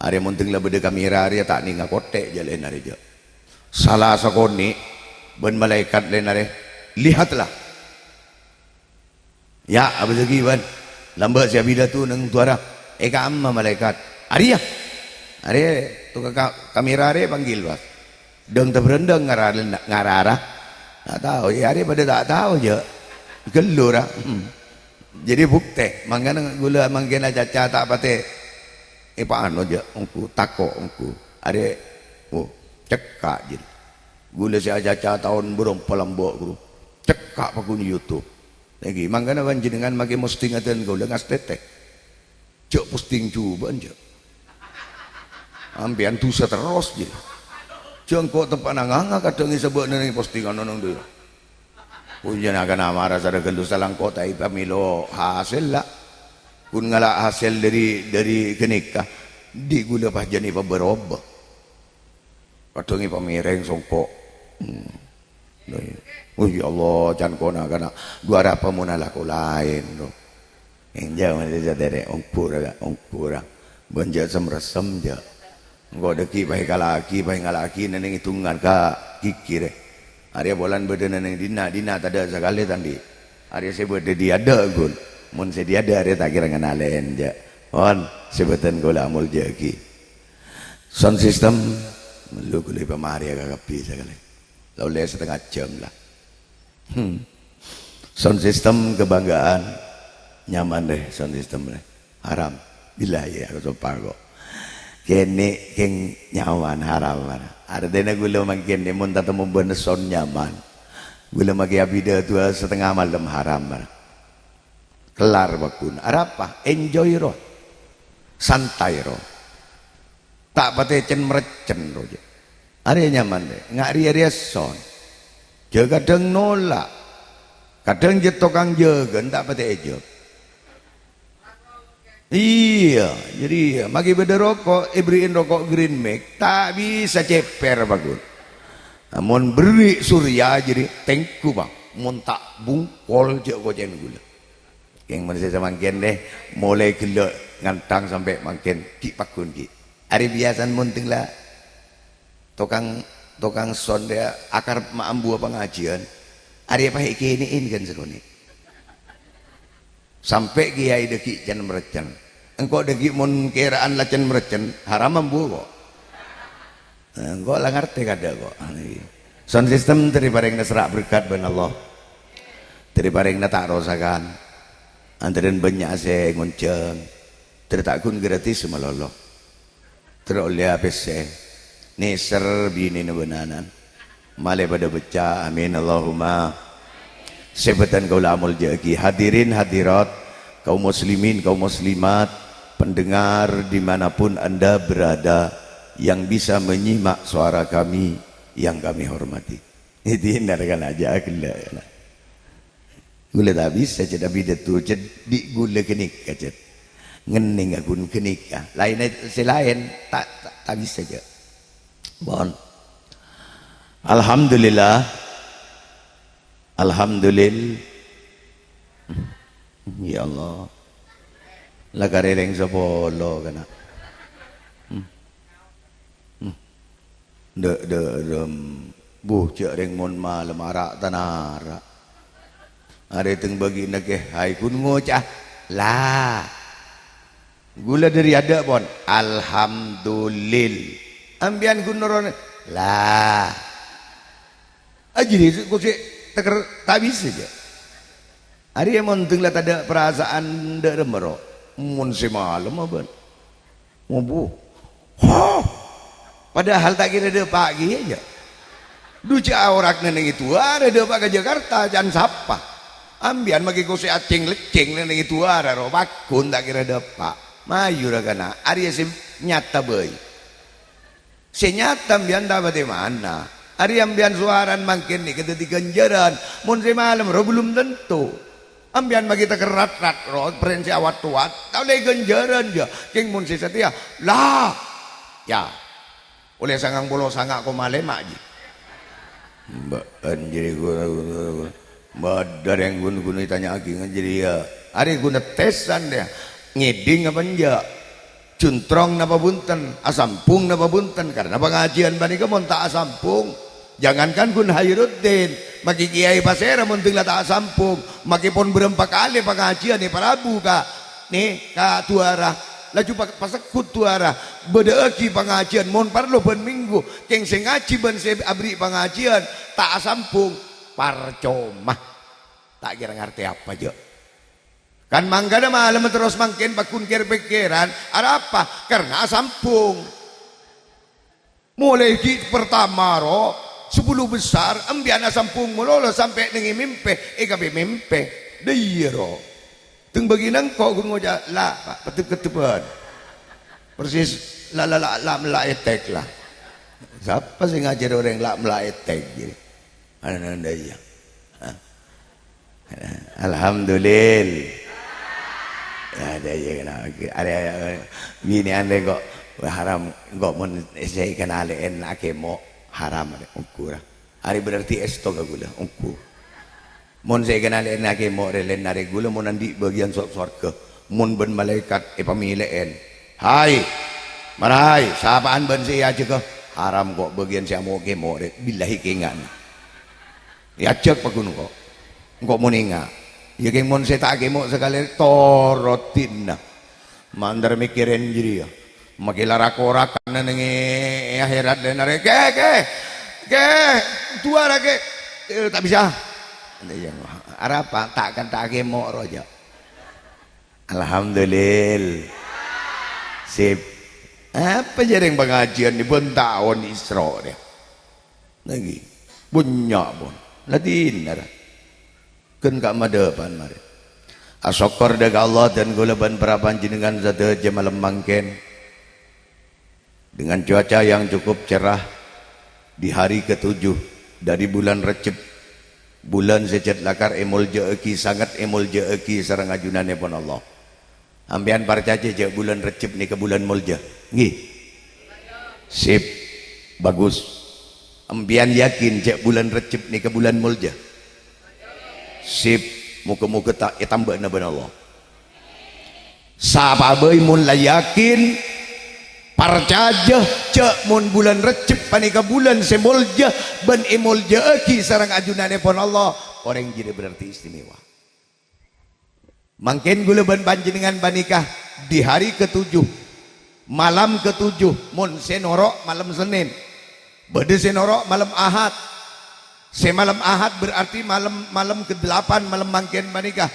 Arè mon dhâng la bâdâ kamera, arè ta' nènga kottè' jhâlân arè, jhâ'. Sala sakonè' bân malaèkat laèn arè, "Lihatlah." Ya, abâsaghi, bân. Lambâ' sè abidhâtu neng duwârâ. Èkamma malaèkat. Arèya. Arè, tokang ka-, kamera arè panggil, pas. Dâng tabrândâng ngara-, ngarara. Ta' tao, ya, arè padâ ta' tao, jhâ'. Ghellu, ra. Hmm. Jadi buktè, mangkana ghulâ mangkèn acaca ta' patè èpaanu, jhâ', ongghu, tako' ongghu. Arè, oh, cekka', jadi. Ghulâ sè acaca taon bârâmpa lambâ', ghuru. Cekka' paggun YouTube. Èngghi, mangkana panjhennengngan makè postingan ghulâ ngastètè. Jhâ' posting jhubâ'ân, jhâ'. Ampèyan dhusa terros, jhâ'. Jhâ' engko' teppa'na nganga kadhâng èsabâ' nèng postingan neng dâ'. Punjhâna kana' mara sareng ghâllu salangko' ta' èpamèlo hasèl, la. Ghun ngala' hasèl dâri, dâri ghânèka, andi' ghulâ pas jhân èpabârâbâ. Kadhâng èpamèrèng songko'. Hmm. Oh, ya Allah, can kona kana' duwârâ pamona lako laèn, ro. Enjâ' mate sadhârâ, ongghu ra, ongghu ra. Bân jhâ' sem-ressem, jhâ'. Engko' dâggi' paè kala'aghi, paè ngala'aghi nèng èdungan ka ghighirè. Arèya polana bâdâ nèng dinna', dinna' tadâ' sakalè ta' andi'. Arèya sè bâdâ diyâdâ', ghun. Mon sè diyâdâ' arèya ta' kèra nganalèn, jhâ'. Pon, sè bhâdhân kaulâ amoljâ'aghi. Sound system, mellu ghulâ pamarèya ka kabbhi sakalè. La ollè satengnga jam, la. Hmm. Sound system kebanggaan. Nyaman, rè, sound system, rè. Haram. Billahi, aku sompah, ko'. Kènè' kèng nyaman, haram, mara. Artèna ghulâ mangkèn, mon tatemmo bân sound nyaman. Ghulâ makè abidhâtu satengnga malem, haram, mara. Kellar paggun. Arapa? Enjoy, ro. Santai, ro. Ta' patè cen-mreccen, ro, jhâ'. Arèya nyaman, rè. Nga' rè-arèya sound. Jhâ' kadhâng nola'. Kadhâng jhâ' tokang jâgâna ta' patè èjâ. Iyâ, jadi iyâ. Makè bâdâ roko', èberri'in roko' Green Mix, ta' bisa cèpèr, paggun. Mon berri' Surya, jadi tèngghu, Bang. Mon ta' bungkol, jhâ' kocèn ghulâ. Kèng mon sè samangkèn, rè, molaè ghellâ' ngantang sampè' mangkèn, ghi' paggun, ghi'. Arè biyasana mon tèng la tokang, tokang sound, rè, akar ma' ambuwâ pangajiyân. Arè paè kènè'è kan sakonè'. Sampè' kèyaè dâggi' cen-mreccen. Engko' dâggi' mon kèra'an la cen-mreccen, haram ambuwâ, ko'. Engko' la ngartè kadhâ', ko'. Sound system dhâri parèngna sera' berkat bân Allah. Dhâri parèngna ta' rosakan. Antarèn bânnya' sè ngonjhâng. Dhâri ta' ghun gratis malolo. Dhâri ollèya pèssè. Nèser binèna bân ana'na. Malè padâ bâca, amin, Allahumma. Sè bhâdhân kaulâ amoljâ'aghi, hadirin hadirat, kaum muslimin, kaum muslimat, pendengar dimanapun Anda berada yang bisa menyimak suara kami yang kami hormati. Itu benar kan aja, ghellâ', ya. Ghulâ ta' bisa, cè', abidhâtu, cè', dhi' ghulâ ghânèka, cè'. Ngennèng aghun ghânèka. Laènna sè laèn, ta', ta', ta' bisa, cè'. Pon. Alhamdulillah. Alhamdulil-, ya Allah. La karè rèng sapolo, kana'. Hmm. Hmm. Dâ', dâ', dâ', buh, jhâ' rèng mon malem ara' tanara. Arè tèng bâgiânna kèyaè ghun ngoca'a, "La." Ghulâ dâri adâ', pon. "Alhamdulil." Ambiyân ghun noro'na, "La." Ajâriyâ kosè' tèkèr ta' bisa, jâ'. Arèya mon dâng la tadâ' parasaan dâ' remma, ro. Mon sè malem abân. Ngobu. Hah! Padahal ta' kèra dâpa' kèya, jâ'. Dhu jâ' aorak nèng è duwârâ dâpa' ka Jakarta, can sapa? Ambiyân makè kosè accèng-leccèng nèng è duwârâ, ro, pagghun ta' kèra dâpa'. Mayu, ra, kana', arèya sè nyata bhâi. Sè nyata ambiyân ta' patè mana. Arèya ambiyân sowarana mangkèn nèka dhâddhi ghânjhârân. Mon sè malem, ro, belum tentu. Ambiyân makè tèkèr rat-rat, ro, pèrèn sè awat-towat, ta' ollè ghânjhârân, jâ. Kèng mon sè satèya, la, yâ, ollè sangang polo sanga' koma lèma', jâ. Bâ'ân jârèya ghun, ghun, ghun, ghun. Bâdâ rèng ghun-ghun ètanya'aghi ngajâriyâ. Arè ghun tettèsan, yâ. Ngèdhing apa enjâ'? Juntrong napa bhunten? Asambhung napa bhunten? Karna pangajiyân panèka mon ta' asambhung, jangankan ghun Khairuddin, makè kèyaè pasèra mon dâng la ta' asambhung, makè pon bârâmpa kalè pangajiyân èparabu ka, nè, ka duwârâ, laju pa-, pasegghut duwârâ, bâdââghi pangajiyân mon parlo bân mènggu, kèng sè ngajhi bân sè aberri' pangajiyân ta' asambhung, parcoma. Ta' kèra ngartè apa, jâ'? Kan mangkana malem terros mangkèn pagghun kèr-pèkkèran, arapa? Karna asambhung. Molaè ghi' pertama, ro, sepuluh besar, ambiyân asambhung malolo sampè' nèng è mèmpè, è kabbhi mèmpè. Dâ' iyâ, ro. Tèng bâgi nèngko' ghun ngoca', "La, Pa', keddhep-keddhebbhân." Persis la, la, la, la, la etek, la. Sapa sè ngajhâr orèng la, la etek, jârèya? Ana, ana, iyâ. Hah? Alhamdulil. Ada, iyâ, kèna. Arè, arè, binè'an rè kok haram, kok mon sè èkennalè'è akèmo' haram, arè, ongghu ra. Arè berarti èsto ka ghulâ, ongghu. Mon sè èkennalè'è akèmo' rè lèn arè ghulâ mon andi' bâgiyân so-, sowarghâ. Mon bân malaèkat èpamèlè'è. Hai, mara hai, sapa'an bân sè èajhâghâ? Haram kok bâgiyân sè amo' kèmo' rè. Billahi kènga'na. Èajhâk pagghun kok. Engko' mon enga'. Iyâ kèng mon sè ta' kèmo' sakalè torot dinna. Mandhâr mèkkèrè jârèya. Makè la rak-orakan nèng è akhèrat lèn arè. Kè, kè, kè, duwârâ kè. Eh, ta' bisa. Iyâ, arapa? Ta' kan ta' kèmo' ro jâ'. Alhamdulil. Sip. Apa jârèng pangajiyân nè bân taon Isra' nè? Lagi. Bânnya' pon. La dinna ra. Ghân ka' madhâpa'an marè. Asokkor dâ' ka Allah dân ghulâ bân para panjhennengngan sadhâjâ malem mangkèn. Dengan cuaca yang cukup cerah di hari ketujuh dari bulan Rejjeb, bulân sè jhât lakar èmoljâ'aghi, sanget èmoljâ'aghi sareng ajunanèpon Allah. Sampèyan parcajâ jâ' bulân Rejjeb nèka bulân molja? Ngghi. Sip. Bagus. Sampèyan yakin jâ' bulân Rejjeb nèka bulân molja? Sip. Moghâ-moghâ ta' ètambâ'âna bân Allah. Sapa bhâi mon la yakin, parcajâ jâ' mon bulân Rejjeb panèka bulân sè molja bân èmoljâ'aghi sareng ajunanèpon Allah, orèng jârèya berarti istimewa. Mangkèn ghulâ bân panjhennengngan panèka di hari ketujuh, malam ketujuh, mon sè noro' malem Sennèn. Bâdâ sè noro' malem Ahad. Sè malem Ahad berarti malem, malem kedelapan malem mangkèn panèka.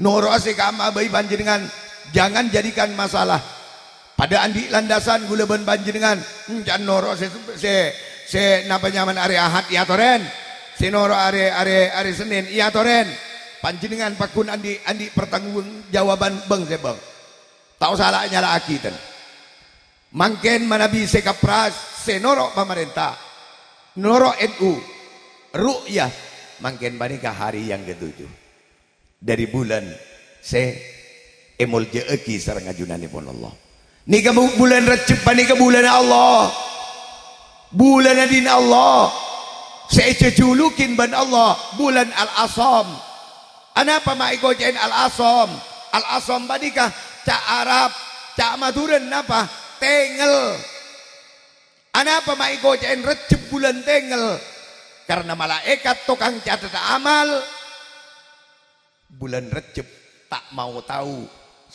Noro'a sè ka'emma'a bhâi panjhennengngan, jangan jadikan masalah. Padâ andi' landasan ghulâ bân panjhennengngan, encan noro' sè, sè, sè napa nyamana arè Ahad, èyatorè. Sè noro' arè, arè, arè Sennèn, èyatorè. Panjhennengngan pagghun andi', andi' pertanggungjawaban bâng-sèbâng. Ta' osa la nyala'aghi, ten. Mangkèn manabi sè kapras, sè noro' pamarènta, noro' N U, ru'yah, mangkèn panèka hari yang ketujuh. Dâri bulân sè èmoljâ'aghi sareng ajunanèpon Allah. Nèka bu-, bulân Rejjeb panèka bulânna Allah. Bulânna dinna Allah. Sè èjhâjhulukin bân Allah, bulân Al-Asam. Anapa ma' èkoca'è Al-Asam? Al-Asam panèka ca' Arab, ca' Madhurâna napa? Tèngèl. Anapa ma' èkoca'è Rejjeb bulân tèngèl? Karna malaèkat tokang catet amal bulân Rejjeb ta' mau tao.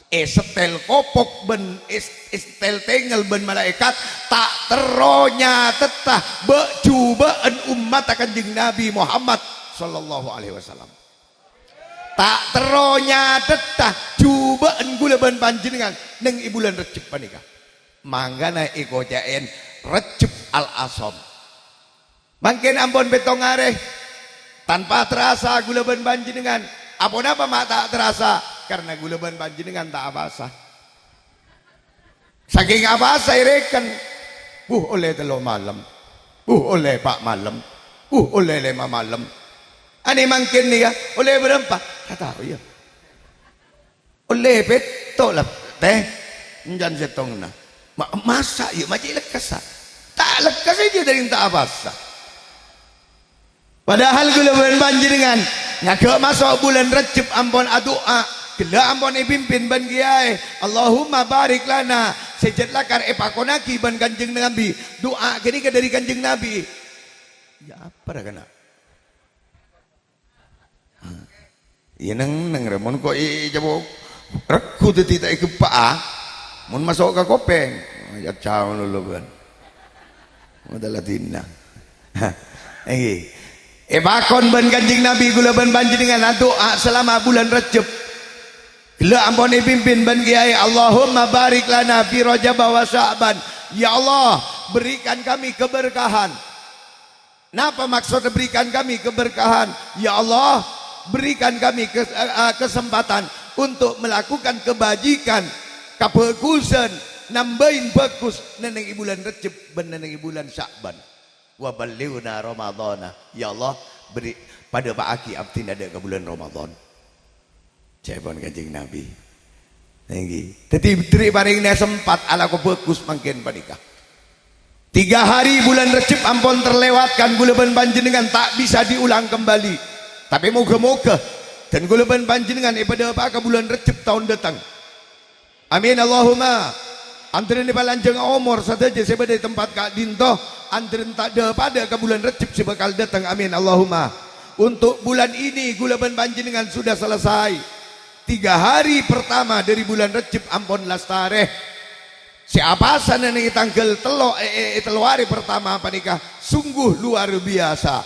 Èsettèl kopok bân es-, èsettèl tèngèl bân malaèkat, ta' terro nyatetta bâ'-jubâ'ân ommatta Kanjeng Nabi Muhammad sallallahu alaihi wasallam. Ta' terro nyatetta jubâ'ân ghulâ bân panjhennengngan neng è bulân Rejjeb panèka. Mangkana èkoca'è Rejjeb Al-Asam. Mangkèn ampon pèttong arè, tanpa terasa ghulâ bân panjhennengngan. Aponapa ma' ta' terasa? Karna ghulâ bân panjhennengngan ta' apasa. Sakèng apasa èrèken? Buh, ollè tello malem. Buh, ollè empa' malem. Buh, ollè lèma malem. Anè mangkèn nèka, ollè bârâmpa? Ta' tao, iyâ. Ollè pètto' la, tè. Èncan sèttongnga. Ma-, masa', iyâ, ma' cè' lekkassa? Ta' lekkassa jiyâ dhâri ta' apasa. Padahal ghulâ bân panjhennengngan ngaghâ' maso' bulân Rejjeb ampon adu'a, ghellâ' ampon èpimpin bân kèyaè. "Allahumma barik lana," sè jhât lakar èpakonnaghi bân Kanjeng Nabi. Du'a ghânèka dhâri Kanjeng Nabi. Iyâ, apa ra kana'? Iyâ, neng-neng rè, mon ko' è-, ècabok, règgu dhâddhi ta' ègheppa'a, mon maso' ka kopèng, ya, jhâ' malolo, bân. Modal adina. Èngghi. Èpakon bân Kanjeng Nabi, ghulâ bân panjhennengngan adu'a salama bulân Rejjeb. Ghellâ' ampon èpimpin bân kèyaè, "Allahumma barik lana fi Rajab wa Sya'ban." Ya Allah, berikan kami keberkahan. Napa maksodda berikan kami keberkahan? Ya Allah, berikan kami kes-, eh, eh, kesempatan untuk melakukan kebajikan, kabhâghusân, nambâi bhâghus neng è bulân Rejjeb bân neng è bulân Sya'ban. "Wa ballighna Ramadhana." Ya Allah, beri, padâpa'aghi abdhina dâ' ka bulân Ramadan. Ca'èpon Kanjeng Nabi. Èngghi. Dhâddhi, dhâri parèngna sempat alako bhâghus mangkèn panèka. Tiga hari bulân Rejjeb ampon terlewatkan, ghulâ bân panjhennengngan ta' bisa diulang kembali. Tapè moghâ-moghâ, dân ghulâ bân panjhennengngan èpadâpa'a ka bulân Rejjeb taon dâteng. Amin, Allahumma. Anḍârân èpalanjhâng omor sadhâjâ sè bâdâ è tempat ka'ḍinto, anḍârân ta' dhâ-paḍâ ka bulân Rejjeb sè bhâkal dâteng. Amin, Allahumma. Untuk bulan ini, ghulâ bân panjhennengngan sudah selesai. Tiga hari pertama dari bulan Rejjeb ampon lastarè. Sè apasa neng è tangghâl tello', è, è, è tello arè pertama panèka sungguh luar biasa.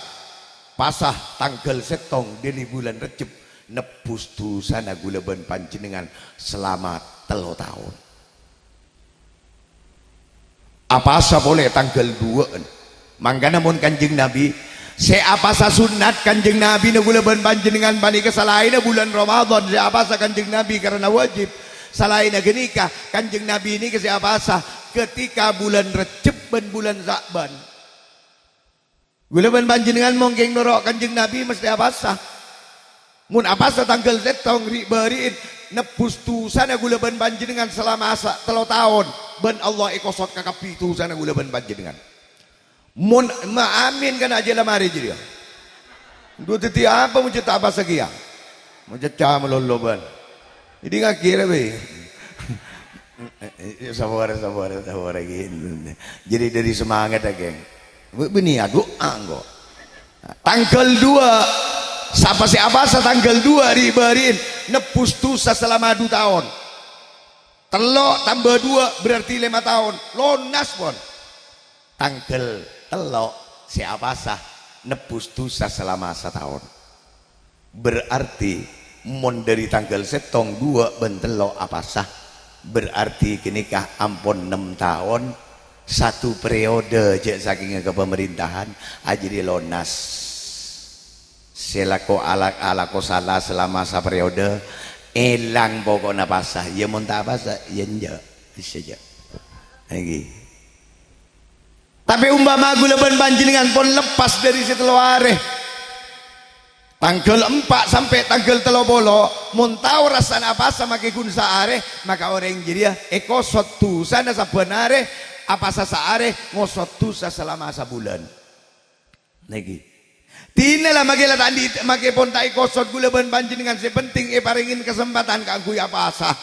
Pasa tangghâl sèttong dhâri bulân Rejjeb nebbhus dhusana ghulâ bân panjhennengngan selama tello taon. Apasa polè tangghâl duwâ'ân. Mangkana mon Kanjeng Nabi, sè apasa sunnat Kanjeng Nabi na ghulâ bân panjhennengngan panèka salaènna bulân Ramadan, sè apasa Kanjeng Nabi karana wajib. Salaènna ghânèka, Kanjeng Nabi nèka sè apasa ketika bulân Rejjeb bân bulân Sya'ban. Ghulâ bân panjhennengngan mon kèng noro' Kanjeng Nabi mestè apasa. Mon apasa tangghâl sèttong ri'-bâri'in, nebbhus dhusana ghulâ bân panjhennengngan salama sa-, tello taon, bân Allah èkosot kakabbhi dhusana ghulâ bân panjhennengngan. Mon ma-, amin kana' jhâ' la marè jârèya. Dhu dhâddhi apa mon jhâ' ta' apasa kèya? Mon cacca malolo bân. Èḍingngaghi rè, bhâi. Saporana, saporana, saporana ghi. Jadi dhâri semangat, ya, geng. Bâ-, bânnè adu'a engko'. Tangghâl duwâ', sapa sè apasa tangghâl duwâ' ri'-bâri'in nebbhus dhusa salama du taon. Tello' tamba duwâ' berarti lèma taon. Lonas, pon. Tangghâl tello' sè apasa nebbhus dhusa salama sataon. Berarti mon dhâri tangghâl sèttong, duwâ' bân tello' apasa, berarti ghânèka ampon nem taon, satu periode jhâ' sakènga kapamarintahan, ajârèya lonas. Sè lako ala-, alako sala salama saperiode, èlang poko'na pasa. Iyâ mon ta' pasa, iyâ enjâ'. Bisa jâ'. Èngghi. Tapè umpama ghulâ bân panjhennengngan pon lepas dhâri sè tello arè, tangghâl empa' sampè' tangghâl tello polo, mon tao rassana apasa makè ghun saarè, maka orèng jârèya èkosot dhusana sabbhân arè, apasa saarè, ngosot dhusa salama sabulân. Nèkè. Dinala makè la ta' andi', makè pon ta' èkosot ghulâ bân panjhennengngan, sè penting èparèngè kasempatan kaangghuy apasa.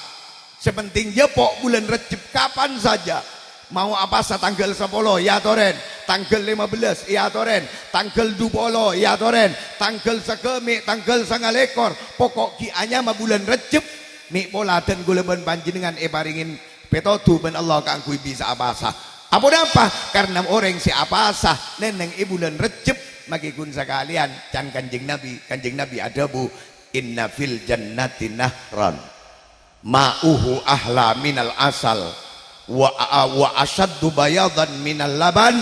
Sè penting jhâ' po' bulân Rejjeb kapan saja. Mao apasa tangghâl sapolo, èyatorè. Tangghâl lèma bellâs èatorè, tangghâl dupolo èatorè, tangghâl sagâmè', tangghâl sangalèkor, pokok ghi' anyama bulân Rejjeb, mè' pola dân kaulâ bân panjhennengngan èparèngè pètodhu bân Allah kaangghuy bisa apasa. Aponapa? Karna orèng sè apasa nèng-nèng è bulân Rejjeb, makè ghun sakalèyan can Kanjeng Nabi, Kanjeng Nabi adhâbu, "Inna fil jannati nahran." Ma'uhu ahla minal asal, wa, wa asyaddu bayadan minal laban,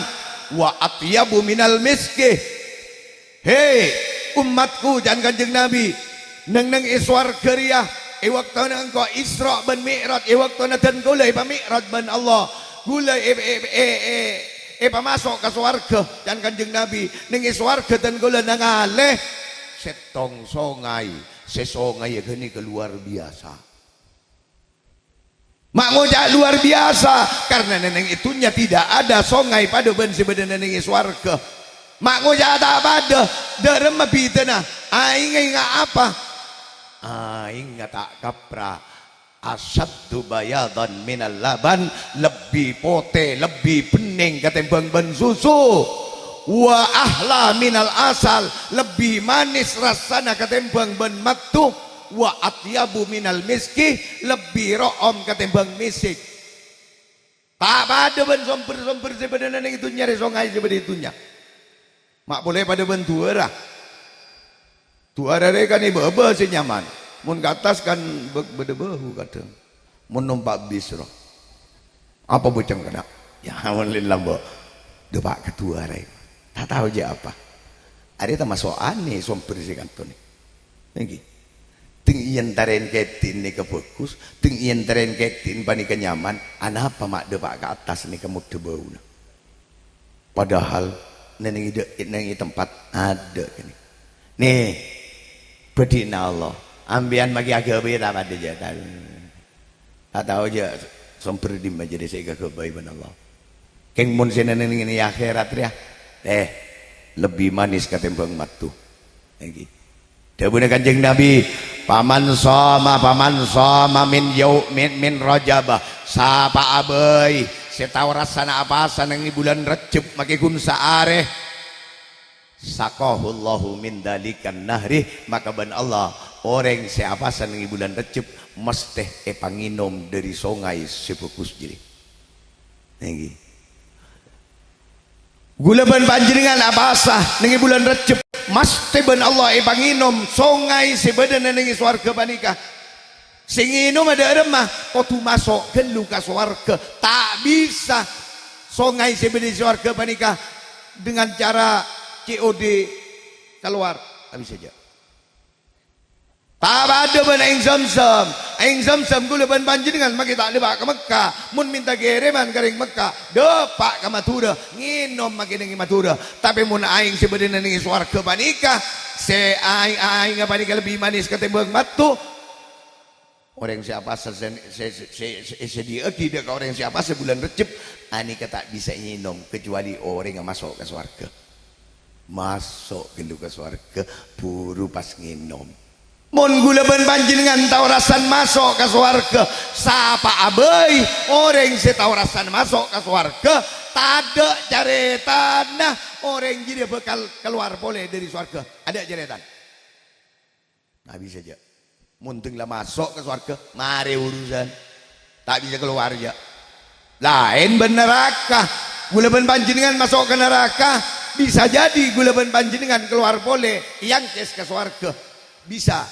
wa atyabu minal miski. He, ommatku, can Kanjeng Nabi, nèng-nèng è sowarghâ rèya, è bâktona engko' Isra' bân Mi'raj, è bâktona dân kaulâ èpami'raj bân Allah, kaulâ è, è, è, è, èpamaso' ka sowarghâ, can Kanjeng Nabi, nèng è sowarghâ dân kaulâ nangalè sèttong songay, sè songayya ghânèka lowar biyasa. Ma' ngoca' luar biasa, karena nèng-nèng è dhunnya tidak ada songay padâ bân sè bâdâ nèng-nèng è sowarghâ. Ma' ngoca' ta' padâ, dâ' remma bhidhâna? Aèngnga ènga' apa? Aèngnga ta' kapra. Asyaddu bayadan minal laban, lebbi potè, lebbi bhennèng katèmbhâng bân susu. Wa ahla minal asal, lebbi manis rassana katèmbhâng bân mattu. Wa atyabu minal miski, lebbi ro'om katèmbhâng mèsèk. Ta' padâ bân sombher-sombher sè bâdâ nèng è dhunnya rè, songay sè bâdâ è dhunnya. Ma' polè padâ bân duwârâ. Duwârâ rè kan è bâbâ sè nyaman. Mon ka attas kan bâ-, bâdâ bâhu kadhâng. Mon nompa' bis, ro. Apa boceng kènè'? Ya, mon lè lambâ'. Dâpa' ka duwârâ rè. Ta' tao jâ' apa. Arèya tamaso' anè sombher sè kantona. Èngghi. Tèng èyèn tarèn kèdin nèka bhâghus, tèng èyèn tarèn kèdin panèka nyaman, anapa ma' dâpa' ka attas nèka moddhâ bâuna? Padahal nèng è dâ-, nèng è tempat adâ' kènè. Nè, bâdhina Allah, ambiyân maghi aghâbây ta' padâ jâ-, ta-, ta' tao jâ' sombher dimma jârèya sè èkaghâbây bân Allah. Kèng mon sè nèng-nèng è akhèrat rèya, eh, lebbi manis katèmbhâng mattu. Èngghi. Dhâbuna Kanjeng Nabi, "Paman shoma, paman shoma min yau-, min, min Rajab, sapa'a bhâi sè tao rassana apasa nèng è bulân Rejjeb makè ghun saarè, saqahullahu min dzalikan nahri," maka bân Allah, orèng sè apasa nèng è bulân Rejjeb mesthè èpangènom dâri songay sè bhâghus jârèya. Èngghi. Ghulâ bân panjhennengngan apasa nèng è bulân Rejjeb, masthè bân Allah èpangènom songay sè bâdâ nèng è sowarghâ panèka. Sè ngènoma dâ' remma kodhu maso' ghâllu ka sowarghâ. Ta' bisa songay sè bâdâ è sowarghâ panèka dengan cara C O D kalowar. Ta' bisa jâ'. Ta' padâ bân aèng Zamzam. Aèng Zamzam ghulâ bân panjhennengngan makè ta' dâpa' ka Mekka. Mon mènta kèrèman ka rèng Mekka, dâpa' ka Madhurâ, ngènom makè nèng è Madhurâ. Tapè mon aèng sè bâdâ nèng è sowarghâ panèka, sè aèng-, aèngnga panèka lebbi manis katèmbhâng matto. Orèng sè apasa sè, sè, sè, sè, sè èsadhiyâ'aghi dâ' ka orèng sè apasa bulân Rejjeb, anèka ta' bisa ngènom, kecuali orèngnga maso' ka sowarghâ. Maso' ghâllu ka sowarghâ, buru pas ngènom. Mon ghulâ bân panjhennengngan tao rassana maso' ka sowarghâ, sapa'a bhâi orèng sè tao rassana maso' ka sowarghâ, tadâ' carètana orèng jârèya bhâkal kalowar polè dâri sowarghâ. Adâ' carètana. Ta' bisa jâ'. Mon dhâng la maso' ka sowarghâ, marè urusan. Ta' bisa kalowar jâ'. Laèn bân naraka. Ghulâ bân panjhennengngan maso' ka naraka, bisa jadi ghulâ bân panjhennengngan kalowar polè, èangkès ka sowarghâ. Bisa.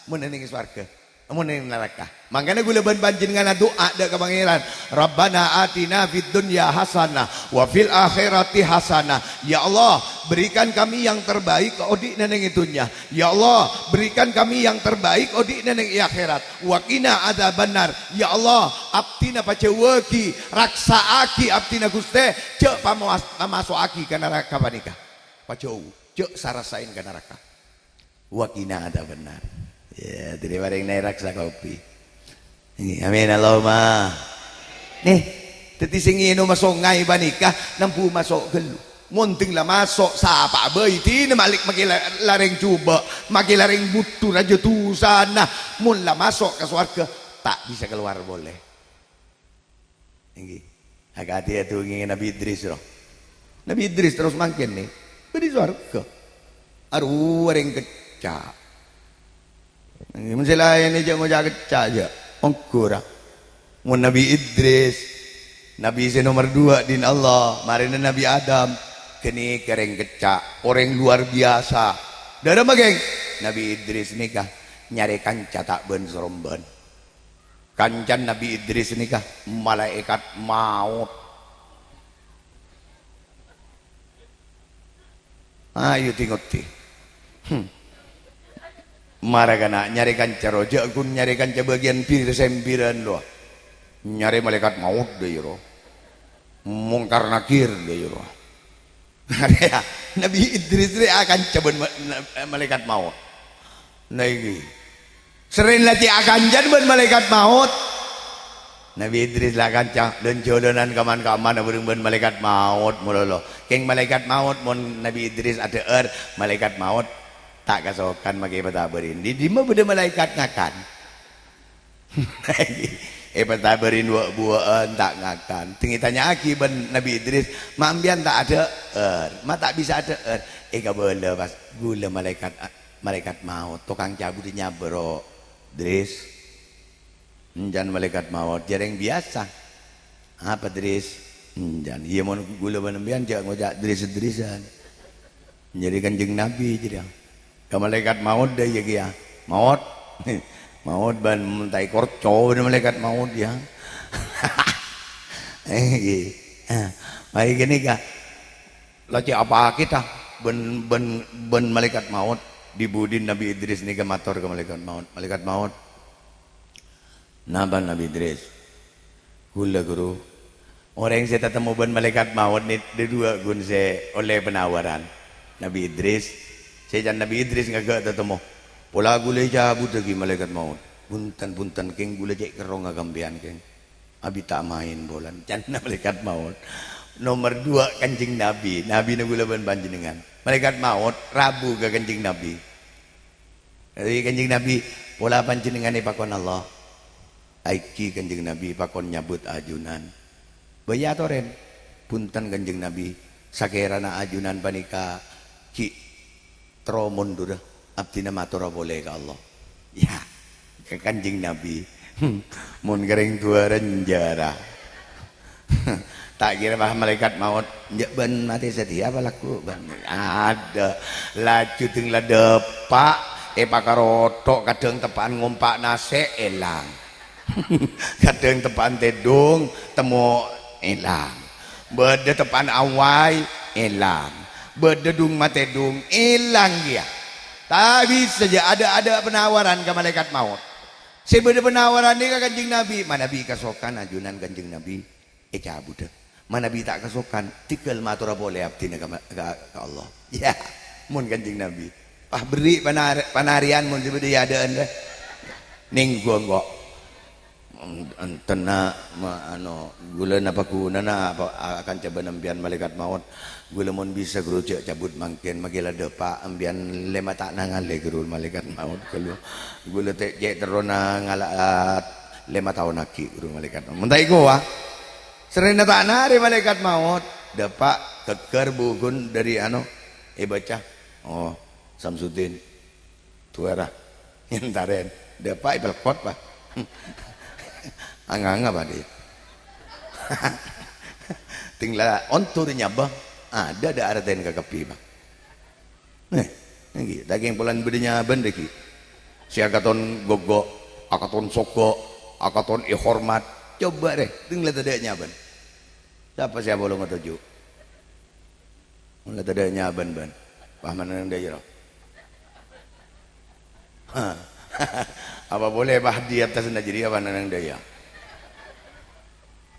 Mon nèng sowarghâ. Mon nèng naraka. Mangkana ghulâ bân panjhennengngan adu'a dâ' ka Pangèran, "Rabbana atina fid dunya hasanah wa fil akhirati hasanah." Ya Allah, berikan kami yang terbaik ka odi'na nèng è dhunnya. Ya Allah, berikan kami yang terbaik odi'na nèng è akhèrat. Wa qina adzabannar. Ya Allah, abdhina pajhâuwâghi, raksa'aghi abdhina, Ghustè, jhâ' pamawas-, pamaso'aghi ka naraka panèka. Pajhâu, jhâ' sarasaèn ka naraka. Wa qina adzabannar. Ya, dhâddhi parèng naè raksa kopi. Amin, Allahumma. Nè, dhâddhi sè ngènoma songay panèka nambu maso' ghâllu. Mon dhâng la maso', sapa'a bhâi, dhina malèk makè la-, larèng jhubâ', makè larèng bhuddhu rajâ dhusana. Mon la maso' ka sowarghâ, ta' bisa kalowar polè. Èngghi. Akadhi adhungèngè Nabi Idris, ro. Nabi Idris terros mangkèn, nè, bâdâ è sowarghâ. Arowa rèng kècca'. Mon sè laèn jhâ' ngoca' kècca', jhâ'. Ongghu ra. Mon Nabi Idris, nabi sè nomer dua dhin Allah, marèna Nabi Adam, ghânèka rèng kècca', orèng luar biasa. Dhâremma, geng? Nabi Idris nèka nyarè kanca ta' bân-sarombân. Kancana Nabi Idris nèka malaèkat maot. Ayo, ti-ngoddi. Hmm. Mara kana' nyarè kanca rowa, jhâ' ghun nyarè kanca bâgiyân bir-sèmbirân rowa. Nyarè malaèkat maot dâ' iyâ rowa. Mungkar Nakir dâ' iyâ rowa. Nabi Idris rè akanca bân ma-, na-, malaèkat maot. Nah, ènggi. Sarèna la cè' akanca bân malaèkat maot. Nabi Idris la kanca, lan-jhâlânan kaman-kaman abhâreng bân malaèkat maot malolo. Kèng malaèkat maot, mon Nabi Idris adhâ'âr, malaèkat maot ta' kasokan makè èpatabârin. Dhi-, dimma bâdâ malaèkat ngakan? Èpatabârin wâ'-buwâ'ân, ta' ngakan. Tèngè tanya'aghi bân Nabi Idris, "Ma' empèyan ta' adhâ'âr? Ma' ta' bisa adhâ'âr?" Èkabâlâ pas, "Ghulâ malaèkat, malaèkat maot, tokang cabudhâ nyabâ' rowa, Dris." "Enjân malaèkat maot, jhâ' rèng biyasa." "Apa, Dris?" "Enjân." "Iyâ, mon ghulâ bân empèyan jhâ' ngoca' Dris-drisân." Jârèya Kanjeng Nabi jârèya. Ka malaèkat maot dâ' iyâ kèya. "Maot." Maot bân menta èkorco bân malaèkat maot, ya. Ènggi. Ah, mari ghânèka. La cè' apa kita bân, bân, bân malaèkat maot. Dhi-budhina Nabi Idris nèka mator ka malaèkat maot, "Malaèkat maot, napa, Nabi Idris?" "Ghulâ, Ghuru." Orèng sè tatemmo bân malaèkat maot nè, dâduwâ ghun sè ollè penawaran. Nabi Idris, sè can Nabi Idris ngaghâ' tatemmo. "Pola ghulâ ècabudhâghi malaèkat maot." "Bhunten, bhunten, kèng ghulâ cè' kerrongnga ka empèyan, kèng. Abit ta' maèn polana," can malaèkat maot. Nomer dua, Kanjeng Nabi. Nabina ghulâ bân panjhennengngan. Malaèkat maot rabu ka Kanjeng Nabi. Dâddhi Kanjeng Nabi, "Pola panjhennengngan èpakon Allah." Èngghi Kanjeng Nabi pakon nyabut ajunan. Bâjâ atorè, "Bhunten Kanjeng Nabi, sakèrana ajunan panèka ghi' terro mondhurrâ, abdhina matora polè ka Allah." Ya, ka Kanjeng Nabi. Mon ka rèng duwâ rènjhârâ. Ta' kèra pas malaèkat maot, "Enjâ' bân matè satèya apa lagghu', bân?" Adâ', laju ding la dâpa', èpakarotho', kadhâng teppa'an ngompa' nasè', èlang. Kadhâng teppa'an tèdung, temmo èlang. Bâdâ teppa'an awai, èlang. Bâdâ dung matèdung, èlang kèya. Ta' bisa jâ' adâ'-adâ' penawaran ka malaèkat maot. Sè bâdâ penawaran nèka Kanjeng Nabi, manabi kasokan ajunan Kanjeng Nabi ècabudhâ. Manabi ta' kasokan, tèghâl matora polè abdhina ka, ka, ka Allah. Ya, mon Kanjeng Nabi. Pas berri' panar-, panarèyan mon sè bâdâ è adâ'ân rè. Nèngghu engko'. En-, enten, na', ma-, ano, ghulâ napa ghunana apa, a-, akanca bân empèyan malaèkat maot. Ghulâ mon bisa, Ghuru, jâ' cabut mangkèn, makè la dâpa', empèyan lèma ta' nangalè, Ghuru, malaèkat maot, ghulâ. Ghulâ te-, cè' terro nangala', lèma taon aghi', Ghuru, malaèkat maot. Mon ta' èkowa, sarèna ta' narè malaèkat maot, dâpa' ghâgghâr bughun dâri, ano, èbâca. Oh, Samsudin. Duwâ ra. Èntarè. Dâpa' èpèlkot, Pa'. Anga-anga, Pa', dhi. Ding la ondur nyabâ. Adâ', adâ' artèna kabbhi, Pa'. Nè, èngghi, dâging polana bâdâ nyabân, dâggi'. Sè akaton goggo', akaton sogo', akaton èhormat. Coba, rè, ding la tadâ' nyabân. Sapa sè apolonga toju'? Mon la tadâ' nyabân, bân. Pas manenneng dâjâ, ro. Hah. Apa polè, pas, di attasna jârèya, pas manenneng dâjâ?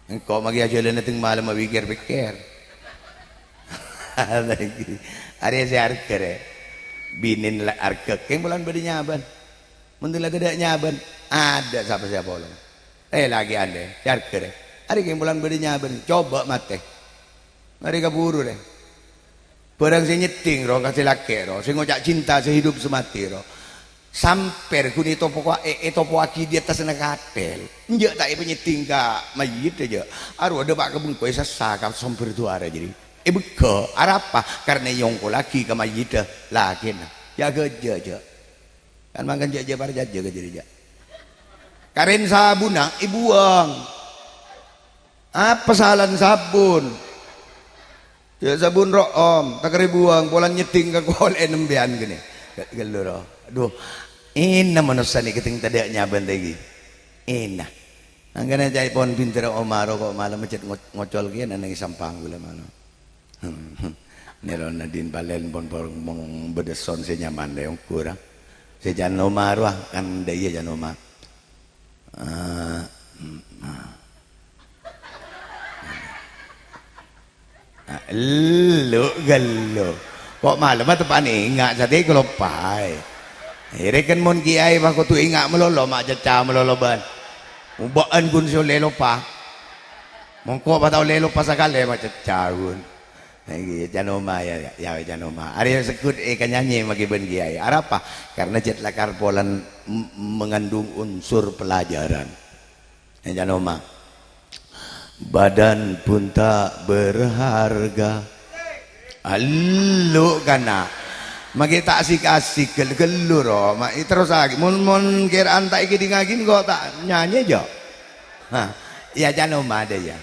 Engko' makè ajhâlâna teng malem apèkkèr-pèkkèr. Arèya sè arghâ, rè. Binèn la arghâ. Kèng polana bâdâ nyabân. Mon la tadâ' nyabân, adâ' sapa sè apolong. Eh, lakè' andâ', sè arghâ, rè. Arèya kèng polana bâdâ nyabân, coba matè. Arèya kabhuru, rè. Bârâng sè nyèddhing, ro, ka sè lakè', ro, sè ngoca' cinta sehidup semati, ro. Sampèr ghun ètopo-, è-, ètopoaghi di attasna katèl. Enjâ' ta' èpanyèddhing ka mayyit, jâ'. Arowa dâpa' ka bengko, èsassa ka sombher duwârâ jârèya. Èbegghâ'. Arapa? Karna èongkollaghi ka mayyidda lakèna. Yâ ghâjâ, jâ'. Kan mangkèn jâ', jâ' parcajâ ka jârèya, jâ'. Karèn sabbunna èbuwâng. Apa salana sabbun? Jâ' sabbun ro'om, takerrè buwâng, polana nyeddhing ka kolè'en empèyan ghânè. Ghâ-, ghâllu, ro. Adhu, èna manossa nèka tèng tadâ' nyabân ta' ghi. Èna. Mangkana ca'èpon bhindhârâ Omar, kok malem cè' ngo-, ngocol kèya neng è sampang ghulâ malem. Nèro Nadin Palen pon, pon, pon bâdâ son sè nyaman lè ongghu ra. Sè can Omar wah, kan dâ' iyâ can Omar. Ah, mm, ah. Ah, ellu, ghellu. Kok malem teppa'na enga' satèya kaloppaè. Èrèken mon kèyaè pas kodhu enga' malolo, ma' cacca malolo bân. Obâ'ân ghun sè ollè loppa. Mongko pas ta' ollè loppa sakalè, ma' cacca ghun. Nah, iki can Oma, ya, ya, ya, can Oma. Arèya segghut è kanyanyè maghi bân kèyaè. Arapa? Karna cè' lakar polana m-, mengandung unsur pelajaran. Nèng can Oma. Badan pun tak berharga. Allu kana. Maghi ta' asik-asik gel-, ghellu ro. Ma-, terrosaghi. Mon, mon kèra'an ta' èkèdingngaghi engko' ta' nyanyè jâ. Hah. Yâ can Oma dâ' yâ.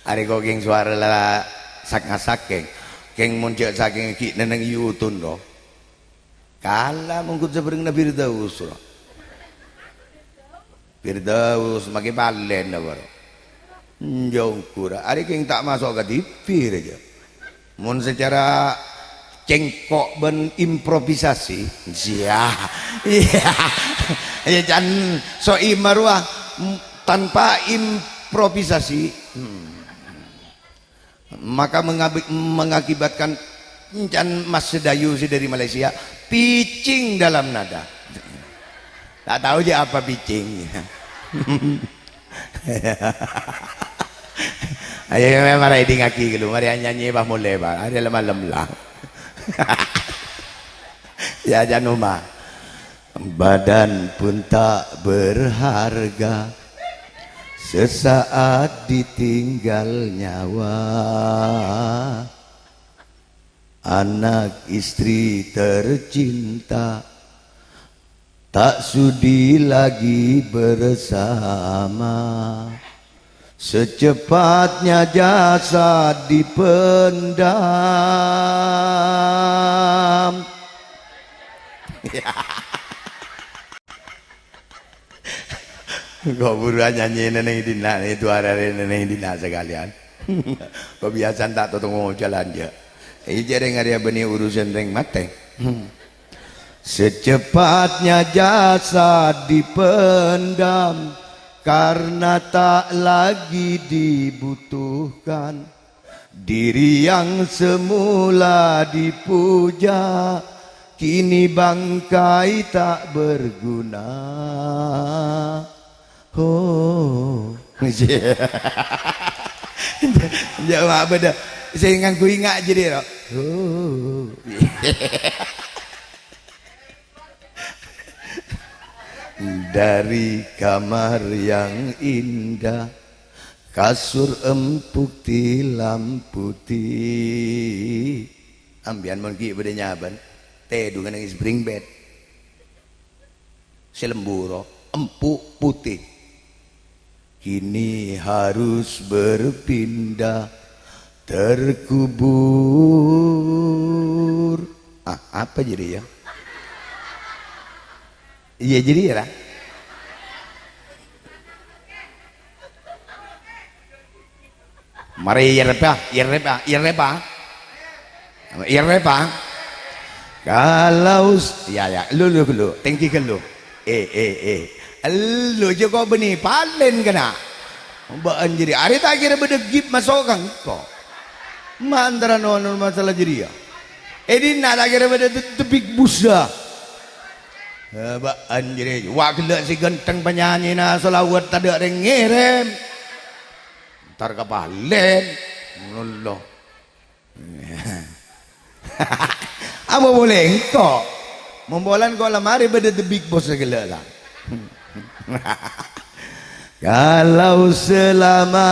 Arè kok kèng sowara la sak-ngasak kèng. Kèng mon jâ' sakèng ghi' nenneng yutun ro. Kala mongghun sabhârengnga Firdaus, ro. Firdaus maghi palen apa, ro? Enjâ' ongghu ra. Arè kèng ta' maso' ka T V rèya. Mon secara cengkok bân improvisasi, sia. Iya. Iya, can Soimah rowa, m-, tanpa improvisasi. Hmm. Maka mengabi-, mengakibatkan can Mas Sedayu sè dâri Malaysia, pitching dalam nada. Ta' tao jâ' apa pitching. Ayo, mara èdingngaghi ghâllu, mara nyanyè pas molè, Pak. Arè la malem la. Ya, can Oma. Badan pun tak berharga, sesaat ditinggal nyawa. Anak istri tercinta tak sudi lagi bersama. Secepatnya jasad dipendam. Engko' buruwân nyanyèna neng dinna', neng duwâ arè neng dinna' sakalèyan. Kok biyasana ta' totongol jhâlân, jâ'. Iyâ, jârèng arèya bânnè urusan rèng matè. Secepatnya jasad dipendam karena tak lagi dibutuhkan. Diri yang semula dipuja, kini bangkai tak berguna. Oh. Ya, ma' bâdâ sè ngangghuy nga' jârèya, ro. Oh. Dari kamar yang indah, kasur empuk, tilam putih. Sampèyan mon ghi' bâdâ nyabân, tèdungan neng spring bed. Sè lembur, empuk, putih. Kini harus berpindah, terkubur. Ah, apa jadi ya? Iyâ, jadi ya, lah. Mara iyâ rep, ah, iyâ rep, ah, iyâ rep, ah. Iyâ rep, ah. Kalau s-, ya, ya, lu, lu, lu, tèngghi ghâllu. Eh, eh, eh. Lu jâ' kok bânnè palen kèna. Bâ'ân jârèya. Arè ta' kèra bâdâ gip maso' ka engko'. Mantara nono masalah jârèya. È dinna' ta' kèra bâdâ the, the big boss, dah. Eh, bâ'ân jârèya. Wa' ghellâ' sè ghântheng panyanyèna shalawat tadâ' rèng ngèrèm. Entar ka palen. Ngono lo. Apa polè engko'? Mon polana engko' la marè bâdâ the big boss ghellâ' la. Kalau selama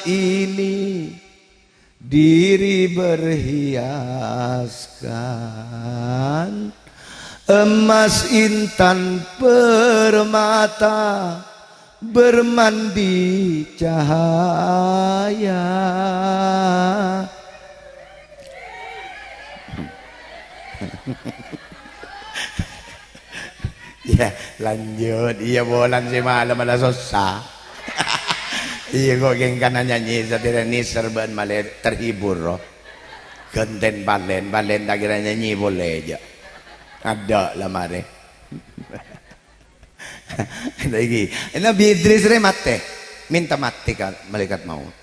ini Diri berhiaskan emas intan permata, bermandi cahaya. Iyâ, lanjut. Iyâ, bulân sè malem malah sossa. Iyâ, kok kèng kana nyanyi satèya nèser bân malè terhibur, roh. Ghântèn palèn, palèn ta' kèra nyanyi polè, jâ'. Adâ' la marè. Saiki, Nabbhi Idris rè matè. Mènta matè ka malaèkat maot.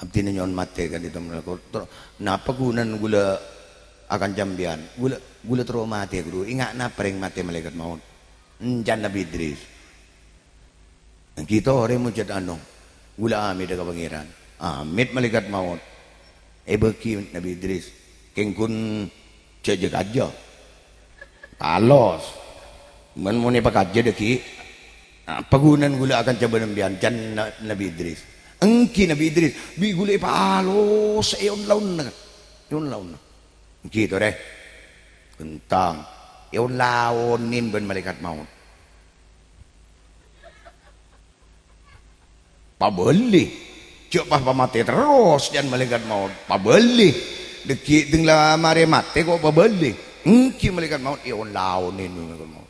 Abdhina nyo'on matè ka'dinto, terro, "Napa ghunana ghulâ akanca sampèyan? Ghulâ, ghulâ terro matè, Ghuru. Enga' napa rèng matè malaèkat maot?" Èncan Nabbhi Idris. Èngghi torè mojâd ano, "Ghulâ amèdhâ ka Pangèran." Amèt malaèkat maot. Èbâghi Nabbhi Idris. Kèng ghun jâ'-jâ' kajâ. Palos. Mon, mon èpakajâ dhâggi', "Apa ghunana ghulâ akanca bân sampèyan?" can Na-, Nabbhi Idris. Èngghi Nabbhi Idris, bi' ghulâ èpalos, èon-laonna. Èon-laonna. Èngghi torè. Ghântang. Èon-laonè bân malaèkat maot. "Pabâli, jâ' pas pamatè terros," can malaèkat maot. "Pabâli, dhâggi' dâng la marè matè kok pabâli?" "Èngghi malaèkat maot, èon-laonè malaèkat maot."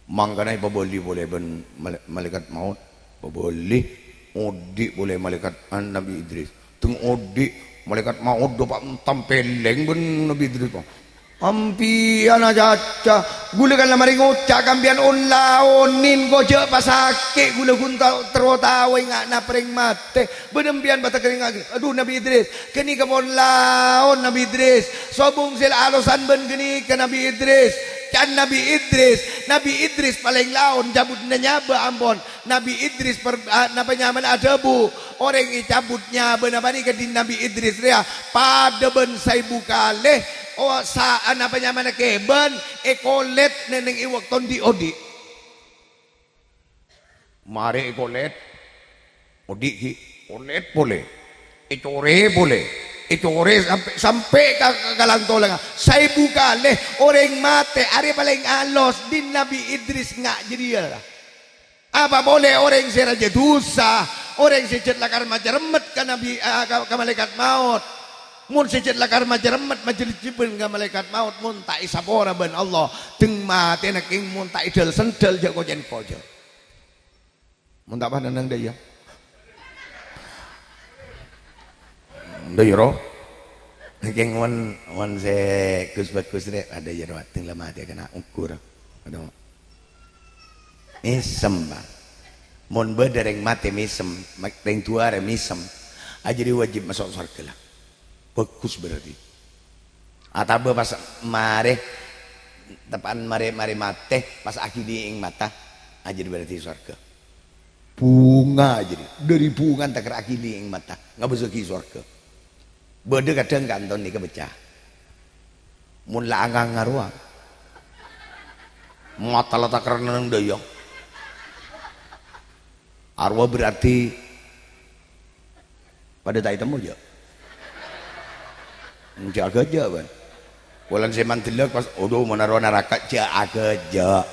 Mangkana èpabâli polè bân mala-, malaèkat maot. Pabâli, odi' polè malaèkat, ah, Nabbhi Idris. Dâng odi', malaèkat maot dâpa' tampèlèng bân Nabbhi Idris. "Sampèyan acaca, ghulâ kan la marè ngoca' ka sampèyan on-laonè, engko' jâ' pasakè' ghulâ ghun ta-, terro tao enga' napa rèng matè. Bân sampèyan patekkerrèng aghi-," Adhu, Nabbhi Idris, ghânèka pon laon, Nabbhi Idris. Sobung sè la alosan bân ghânèka, Nabbhi Idris. Can Nabbhi Idris, Nabbhi Idris palèng laon, cabudhâ nyabâ ampon. Nabbhi Idris per-, a-, napa nyamana adhâbu, "Orèng ècabut nyabâna panèka dhin Nabbhi Idris rèya padâ bân saèbu kalè, o, sa-, napa nyamana kèbân èkolèt nèng-ennèng è bâkto andi'-odi'." Marè èkolèt, odi' ghi', kolèt polè, ècorè polè, ècorè sampè', sampè' ka, ka, ka lantolanga. Saèbu kalè orèng matè arè palèng alos dhin Nabbhi Idris nga' jârèya. Apa polè orèng sè rajâ dhusa, orèng sè jhât lakar macaremmet ka Nabbhi, a, ka, ka malaèkat maot. Mon sè jhât lakar macaremmet, majâlejjhâbân ka malaèkat maot, mon ta' èsapora bân Allah, dâng matèna kèng mon ta' èdhâl-sendhâl jâ' kocèn kojâ. Mon ta' pas nenneng dâ' iyâ. Dâ' iyâ, ro. Kèng mon, mon sè ghus-bhâghus rè, adâ iyâ, ro, dâng la matè kèna ongghur. Adâ. Mèsem, Pak. Mon bâdâ rèng matè mèsem, ma-, rèng duwâ rè mèsem, a, jârèya wajib maso' sowarghâ, la. Bhâghus berarti. Atabâ pas marè, teppa'an marè, marè matè, pas aghilingèng mata, a, jârèya berarti sowarghâ. Bhunga jârèya, dâri bhunga tekka aghilingèng mata, ngabâsaghi sowarghâ. Bâdâ kadhâng ka'dinto nèka bâca. Mon la anganga rowa. Mata la ta' kerrèng neng dâ' iyâ. Arowa berarti padâ ta' ètemmo, jâ'. Jâ' aghâjâ', bân. Polana sè mandellâk pas, "Adhu, mon arowa naraka, jâ' aghâjâ'."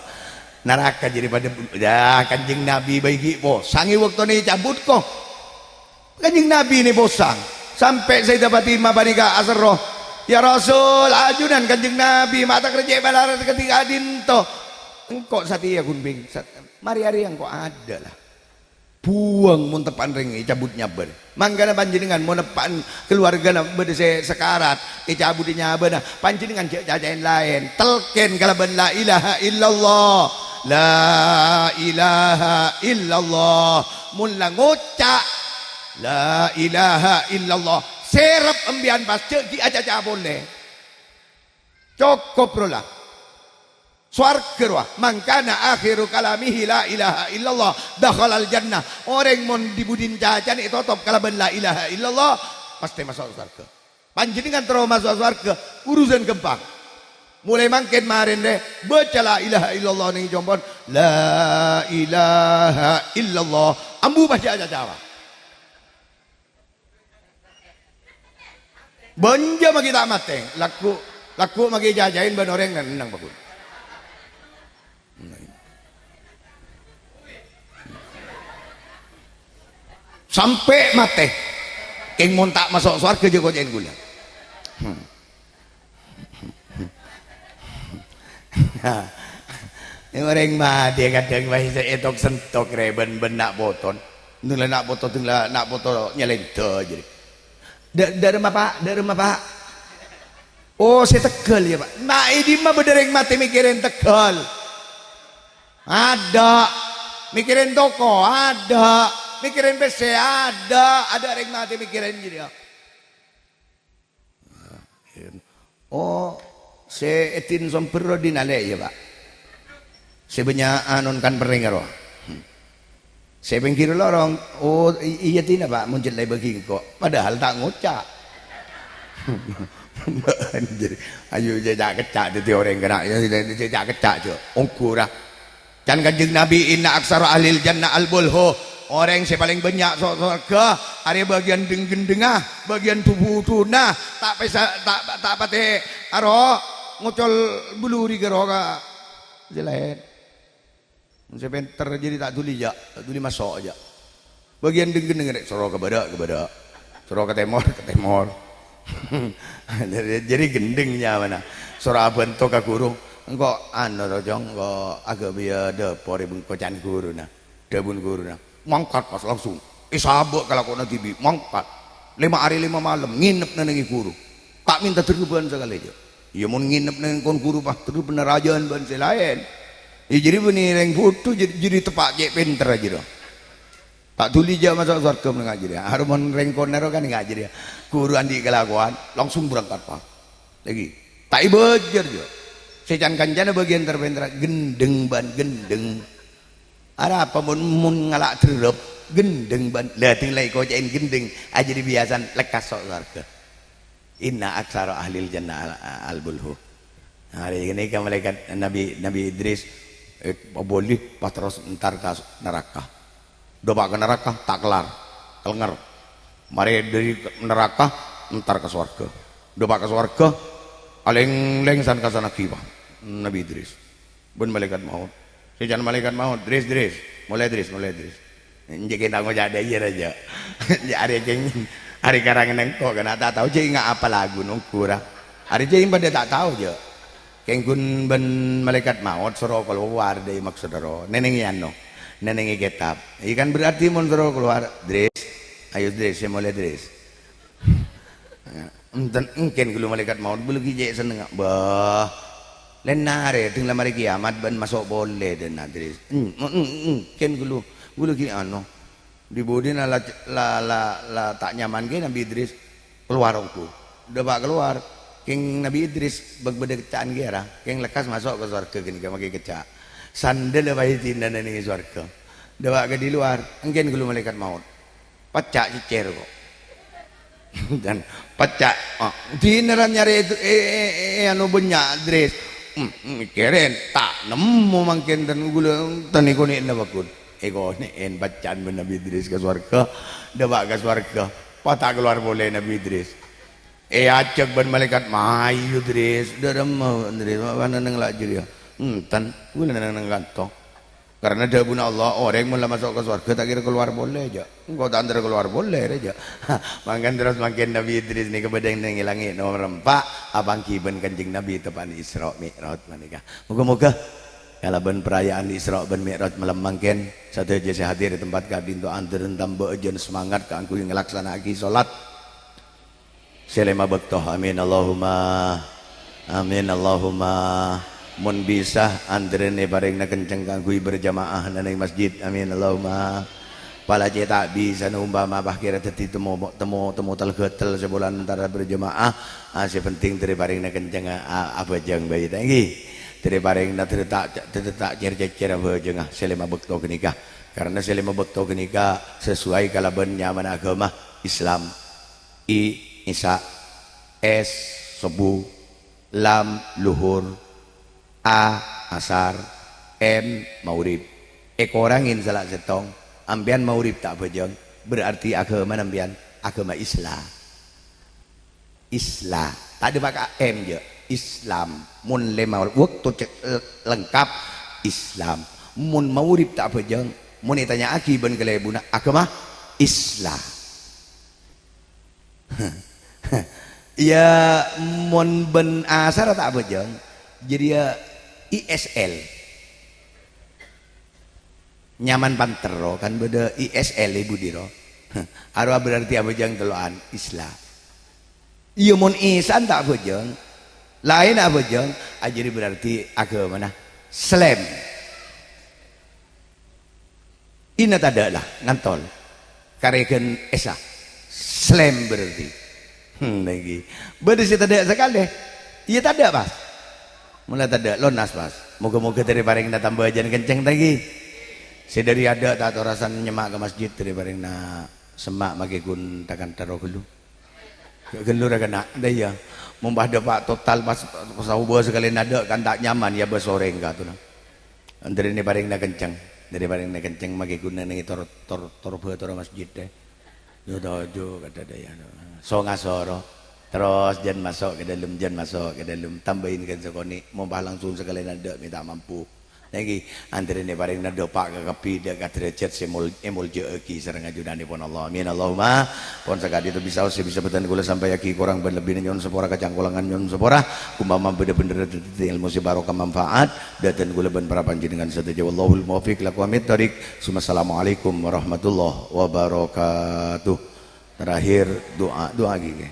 Naraka jârèya padâ, yâ, Kanjeng Nabbhi bhâi ghi' posang è bâktona ècabut, ko. Kanjeng Nabbhi nè posang. Sampè' Sayyidah Fatimah panèka aserro, "Yâ Rasul, ajunan Kanjeng Nabbhi, ma' ta' kerjhâ' malarat kadhi ka'dinto." "Engko' satèya ghun bhing-, sat-, marè arèya engko' adâ', la." Buwâng mon teppa'an rèng ècabut nyabâna. Mangkana panjhennengngan mon teppa'an kaluwargana bâdâ sè sakarat, ècabudhi nyabâna, panjhennengngan jâ' caca'èn laèn. Telkèn kalabân la ilaha illallah. La ilaha illallah. Mon la ngoca', "La ilaha illallah," sèrep empèyan pas jâ' ghi' acaca polè. Cokop rowa la. Sowarghâ rowa. "Man kana akhiru kalamihi la ilaha illallah, dakhalal jannah." Orèng mon dhi-budhina cacana ètotop kalabân la ilaha illallah, pastè maso' sowarghâ. Panjhennengngan terro maso' sowarghâ, urusan ghâmpang. Molaè mangkèn marèna rè, bâca la ilaha illallah neng è compo'na. La ilaha illallah. Ambu pas jâ' acaca. Bânnya' maghi ta' matè, lagghu', lagghu' maghi ècacaè bân orèng nenneng, paggun. Sampè' matè. Kèng mon ta' maso' sowarghâ jhâ' kocè'èn kaulâ. Hmm. Orèng matè kadhâng bhâi sè ètok-sentok rè bân, bân na' potona. Dâng la na' poto, dâng la na' poto nyalènda jârèya. Dâ-, dâ'remma, Pa'? Dâ'remma, Pa'? Oh, sè tegghâl, yâ, Pa'. Ma' è dimma bâdâ rèng matè mèkkèrè tegghâl? Adâ'. Mèkkèrè toko? Adâ'. Mèkkèrè pèssè? Adâ'. Adâ' rèng matè mèkkèrè jârèya. Oh, sè èdin sombher ro dinalè, yâ, Pa'? Sè bânnya' anon kan perrèng ro. Hmm. Sè pèngghir lorong, oh, i-, iyâ dina, Pa', mon jhâ' la èbâghi engko'. Padahal ta' ngoca'. Anjir, ayo, jhâ' ca'-kecca' dhâddhi orèng kèra, yâ, jhâ' ca'-kecca', jhâ'. Ongghu, ra. Can Kanjeng Nabi, "Inna aktsara ahlil jannah al-bulhu." Orèng sè palèng bânnya' so-, sowarghâ, arèya bâgiyân dheng-ghendhengnga, bâgiyân dhu-budhuna, ta' pèsa-, ta', ta' patè aro ngocol buluri ghâro ka sè laèn. Sè pènter jârèya ta' dhuli, jhâ', ta' dhuli maso', jhâ'. Bâgiyân dheng-ghendheng rè', soro ka bârâ', ka bârâ'. Soro ka tèmor, ka tèmor. Jârèya ghendheng nyamana. Soro abhânto ka ghuru. "Engko' anu, ro, Cong, engko' aghâbâyâ dâpor è bengko can ghuruna." Dhâbuna ghuruna, "Mangkat, pas, langsung. Èsabâ' kalakowanna dhibi', mangkat. Lèma arè lèma malem, ngènep nèng-nèngè ghuru. Ta' mènta dhârâbhân sakalè, jhâ'." Iyâ, mon ngènep nèng kon ghuru, pas dhârâbhâna rajâân bân sè laèn. Iyâ, jârèya bânnè rèng budhu, jâ-, jârèya teppa' cè' pènterra jârèya. Ta' dhuli jhâ' maso' sowarghâ mon nga' jârèya. Arè mon rèng konèro kan nga' jârèya. Ghuru andi' kalakowan, langsung berangkat, Pak. Lagi. Ta' èbâjâr, jhâ'. Sè can-kancana bâgiyân ter-pènterra, ghendheng bân ghendheng. Arapa mon, mon ngala' dhârâb, ghendheng bân. La, dhing la èkoca'è ghendheng, ajârèya biyasana lekkas so-, sowarghâ. "Inna aktsara ahlil jannah al-, al-bulhu." Arè ghânèka malaèkat Nabi, Nabi Idris, eh, abâli pas terros entar ka naraka. Dâpa' ka naraka, ta' kellar. Kellenger. Marè dâri naraka, entar ka sowarghâ. Dâpa' ka sowarghâ, alèng-lèng san-kasan aghibâ Nabi Idris bân malaèkat maot. Sè can malaèkat maot, "Dris, Dris. Molè, Dris, molè, Dris." Enjâ' kèng ta' ngoca' dâ' iyâ, ra, jhâ'. Jhâ' arè kèng, arè karangan engko' kan, ta' tao jhâ' enga' apa lagu nonggu, ra. Arè jhâ' padâ ta' tao, jhâ'. Kèng ghun bân malaèkat maot soro kalowar dâri maksod ro. Nènèngè ano, nènèngè kètab. Iyâ kan berarti mon soro kalowar, "Dris, ayo, Dris, sè molè, Dris." Enten, engkèn ghâllu malaèkat maot, ghâllu ghi' cè' sennengnga. Bâh, lèn arè, dhing la marè kiamat bân maso' polè, dhâna Dris. En-, en-, en-, engkèn ghâllu, ghâllu ghi' ano. Di-budina la, la, la, la ta' nyaman ghi Nabi Idris, kalowar ongghu. Dâpa' kalowar, kèng Nabi Idris bâk bâdâ kecca'an ghi ara, kèng lekkas maso' ka sowarghâ ghânèka makè kecca'. Sandhâlla paèdina nènèngè sowarghâ. Dâpa' ka di lowar, engkèn ghâllu malaèkat maot. Pecca' cèccèr ko'. Dan pecca', ah, dinèran nyarè, eh, eh, eh, anu bânnya', Dris. Hmm, hmm, kèrèn, ta' nemmo mangkèn dan ghulâ, tan èkonè'na paggun. Èkonè'èn pecca'an bân Nabi Idris ka sowarghâ, dâpa' ka sowarghâ. Pas ta' kalowar polè Nabi Idris. Èajhâk bân malaèkat, "Mayu, Dris, dâremma, Dris, ma' nèng la jârèya." "Enten, ghulâ nèng-nèng kanto." Karena dhâbuna Allah, "Orèng mon la maso' ka sowarghâ ta' kèra kalowar polè, jhâ'. Engko' ta' entar kalowar polè, rè, jhâ'." Mangkana terros mangkèn Nabi Idris nèka bâdâ nèng langngè' nomer empa', apangghi bân Kanjeng Nabi teppa'na Isra Mi'raj panèka. Moga-moga kalabân paraya'an Isra bân Mi'raj malem mangkèn, sadhâjâ sè hadir è tempat ka'dinto andhârân tambâ jhân semangat kaangghuy nglaksana'aghi solat. Sè lèma bâkto. Amin Allahumma. Amin Allahumma. Mon bisa, andhârân èparèngana kenceng kaangghuy berjamaah nèng masjid. Amin Allahumma. Pala cè' ta' bisa, umpama pas kèra dhâddhi temmo, temmo, temmo tel-ghâtel sè polana entara berjamaah, ah, sè penting dhâri parèngana kenceng, ah, abhâjâng bhâi, ta' ènggi? Dhâri parèngana dhâri ta', dhâri ta' cèr-cècèr abhâjângnga sè lèma bâkto ghânèka. Karena sè lèma bâkto ghânèka sesuai kalabân nyamana aghâma Islam. I, Isya. S, Subuh. Lam, Luhur. A, Asar. M, Maghrib. Èkorangè sala sèttong, ampèyan Maghrib ta' abhâjâng, berarti aghâmana ampèyan aghâma Islam. Isla. Tadâ' paka M, jâ'. Islam. Mon lèma bâkto cè' lengkap, Islam. Mon maurip ta' abhâjâng, mon ètanya'aghi bân kalèbunna, aghâma Isla. Iyâ, mon bân asarra ta' abhâjâng, jârèya I S L. Nyaman panterro kan bâdâ I S L è budiro. Arowa berarti abhâjâng tello'an Isla. Iyâ, mon Isan ta' abhâjâng, laènna abhâjâng, ajârèya berarti aghâmana Slam. Inna tadâ' la, ngantol. Karè ghân Esa. Slam berarti. Hmm, nèngghi. Bâdâ sè tadâ' sakalè. Iyâ tadâ', pas. Mula tadâ', lonas, pas. Moghâ-moghâ dâri parèngna tambâ jân kencèng, ta' ènggi. Sè dâri adâ' ta' torasan nyemma' ka masjid, dâri parèngna semma' makè ghun ta' kantha ro ghâllu. Ghâ-, ghâllu ra kènè', dâ iyâ. Mon pas dâpa' total pas, pas saobâ sakalèna adâ' kan ta' nyaman, iyâ bâs orèng katona. Dâri nè parèngna kencèng, dâri parèngna kencèng makè ghun nèng tor-, tor-, torbâ tor masjid, è. Yo toju' kadâ' dâ iyâ. Songa soro. Terros jân maso' ka dâlem, jân maso' ka dâlem. Tambâi ghân sakonè', mon pas langsung sakalèna adâ' mè' ta' mampu. Nèngghi, antarèna parèngna dâpa' ka kabbhi dâ' ka derajat sè mol-, èmoljâ'aghi sareng ajunanèpon Allah. Amin, Allahumma. Pon sakadhi to bisa, sè bisa bhâdhân kaulâ sampayaghi, korang bân lebbina nyo'on sapora, kacangkolangan nyo'on sapora. Umpama bâdâ bhendher dhâddhi ilmu sè barokah manfaat, dhâddhi kaulâ bân para panjhennengngan sadhâjâ. Wallahul muwaffiq ila aqwamit thariq. Summa assalamualaikum warahmatullahi wabarakatuh. Terakhir, doa, doa ghi.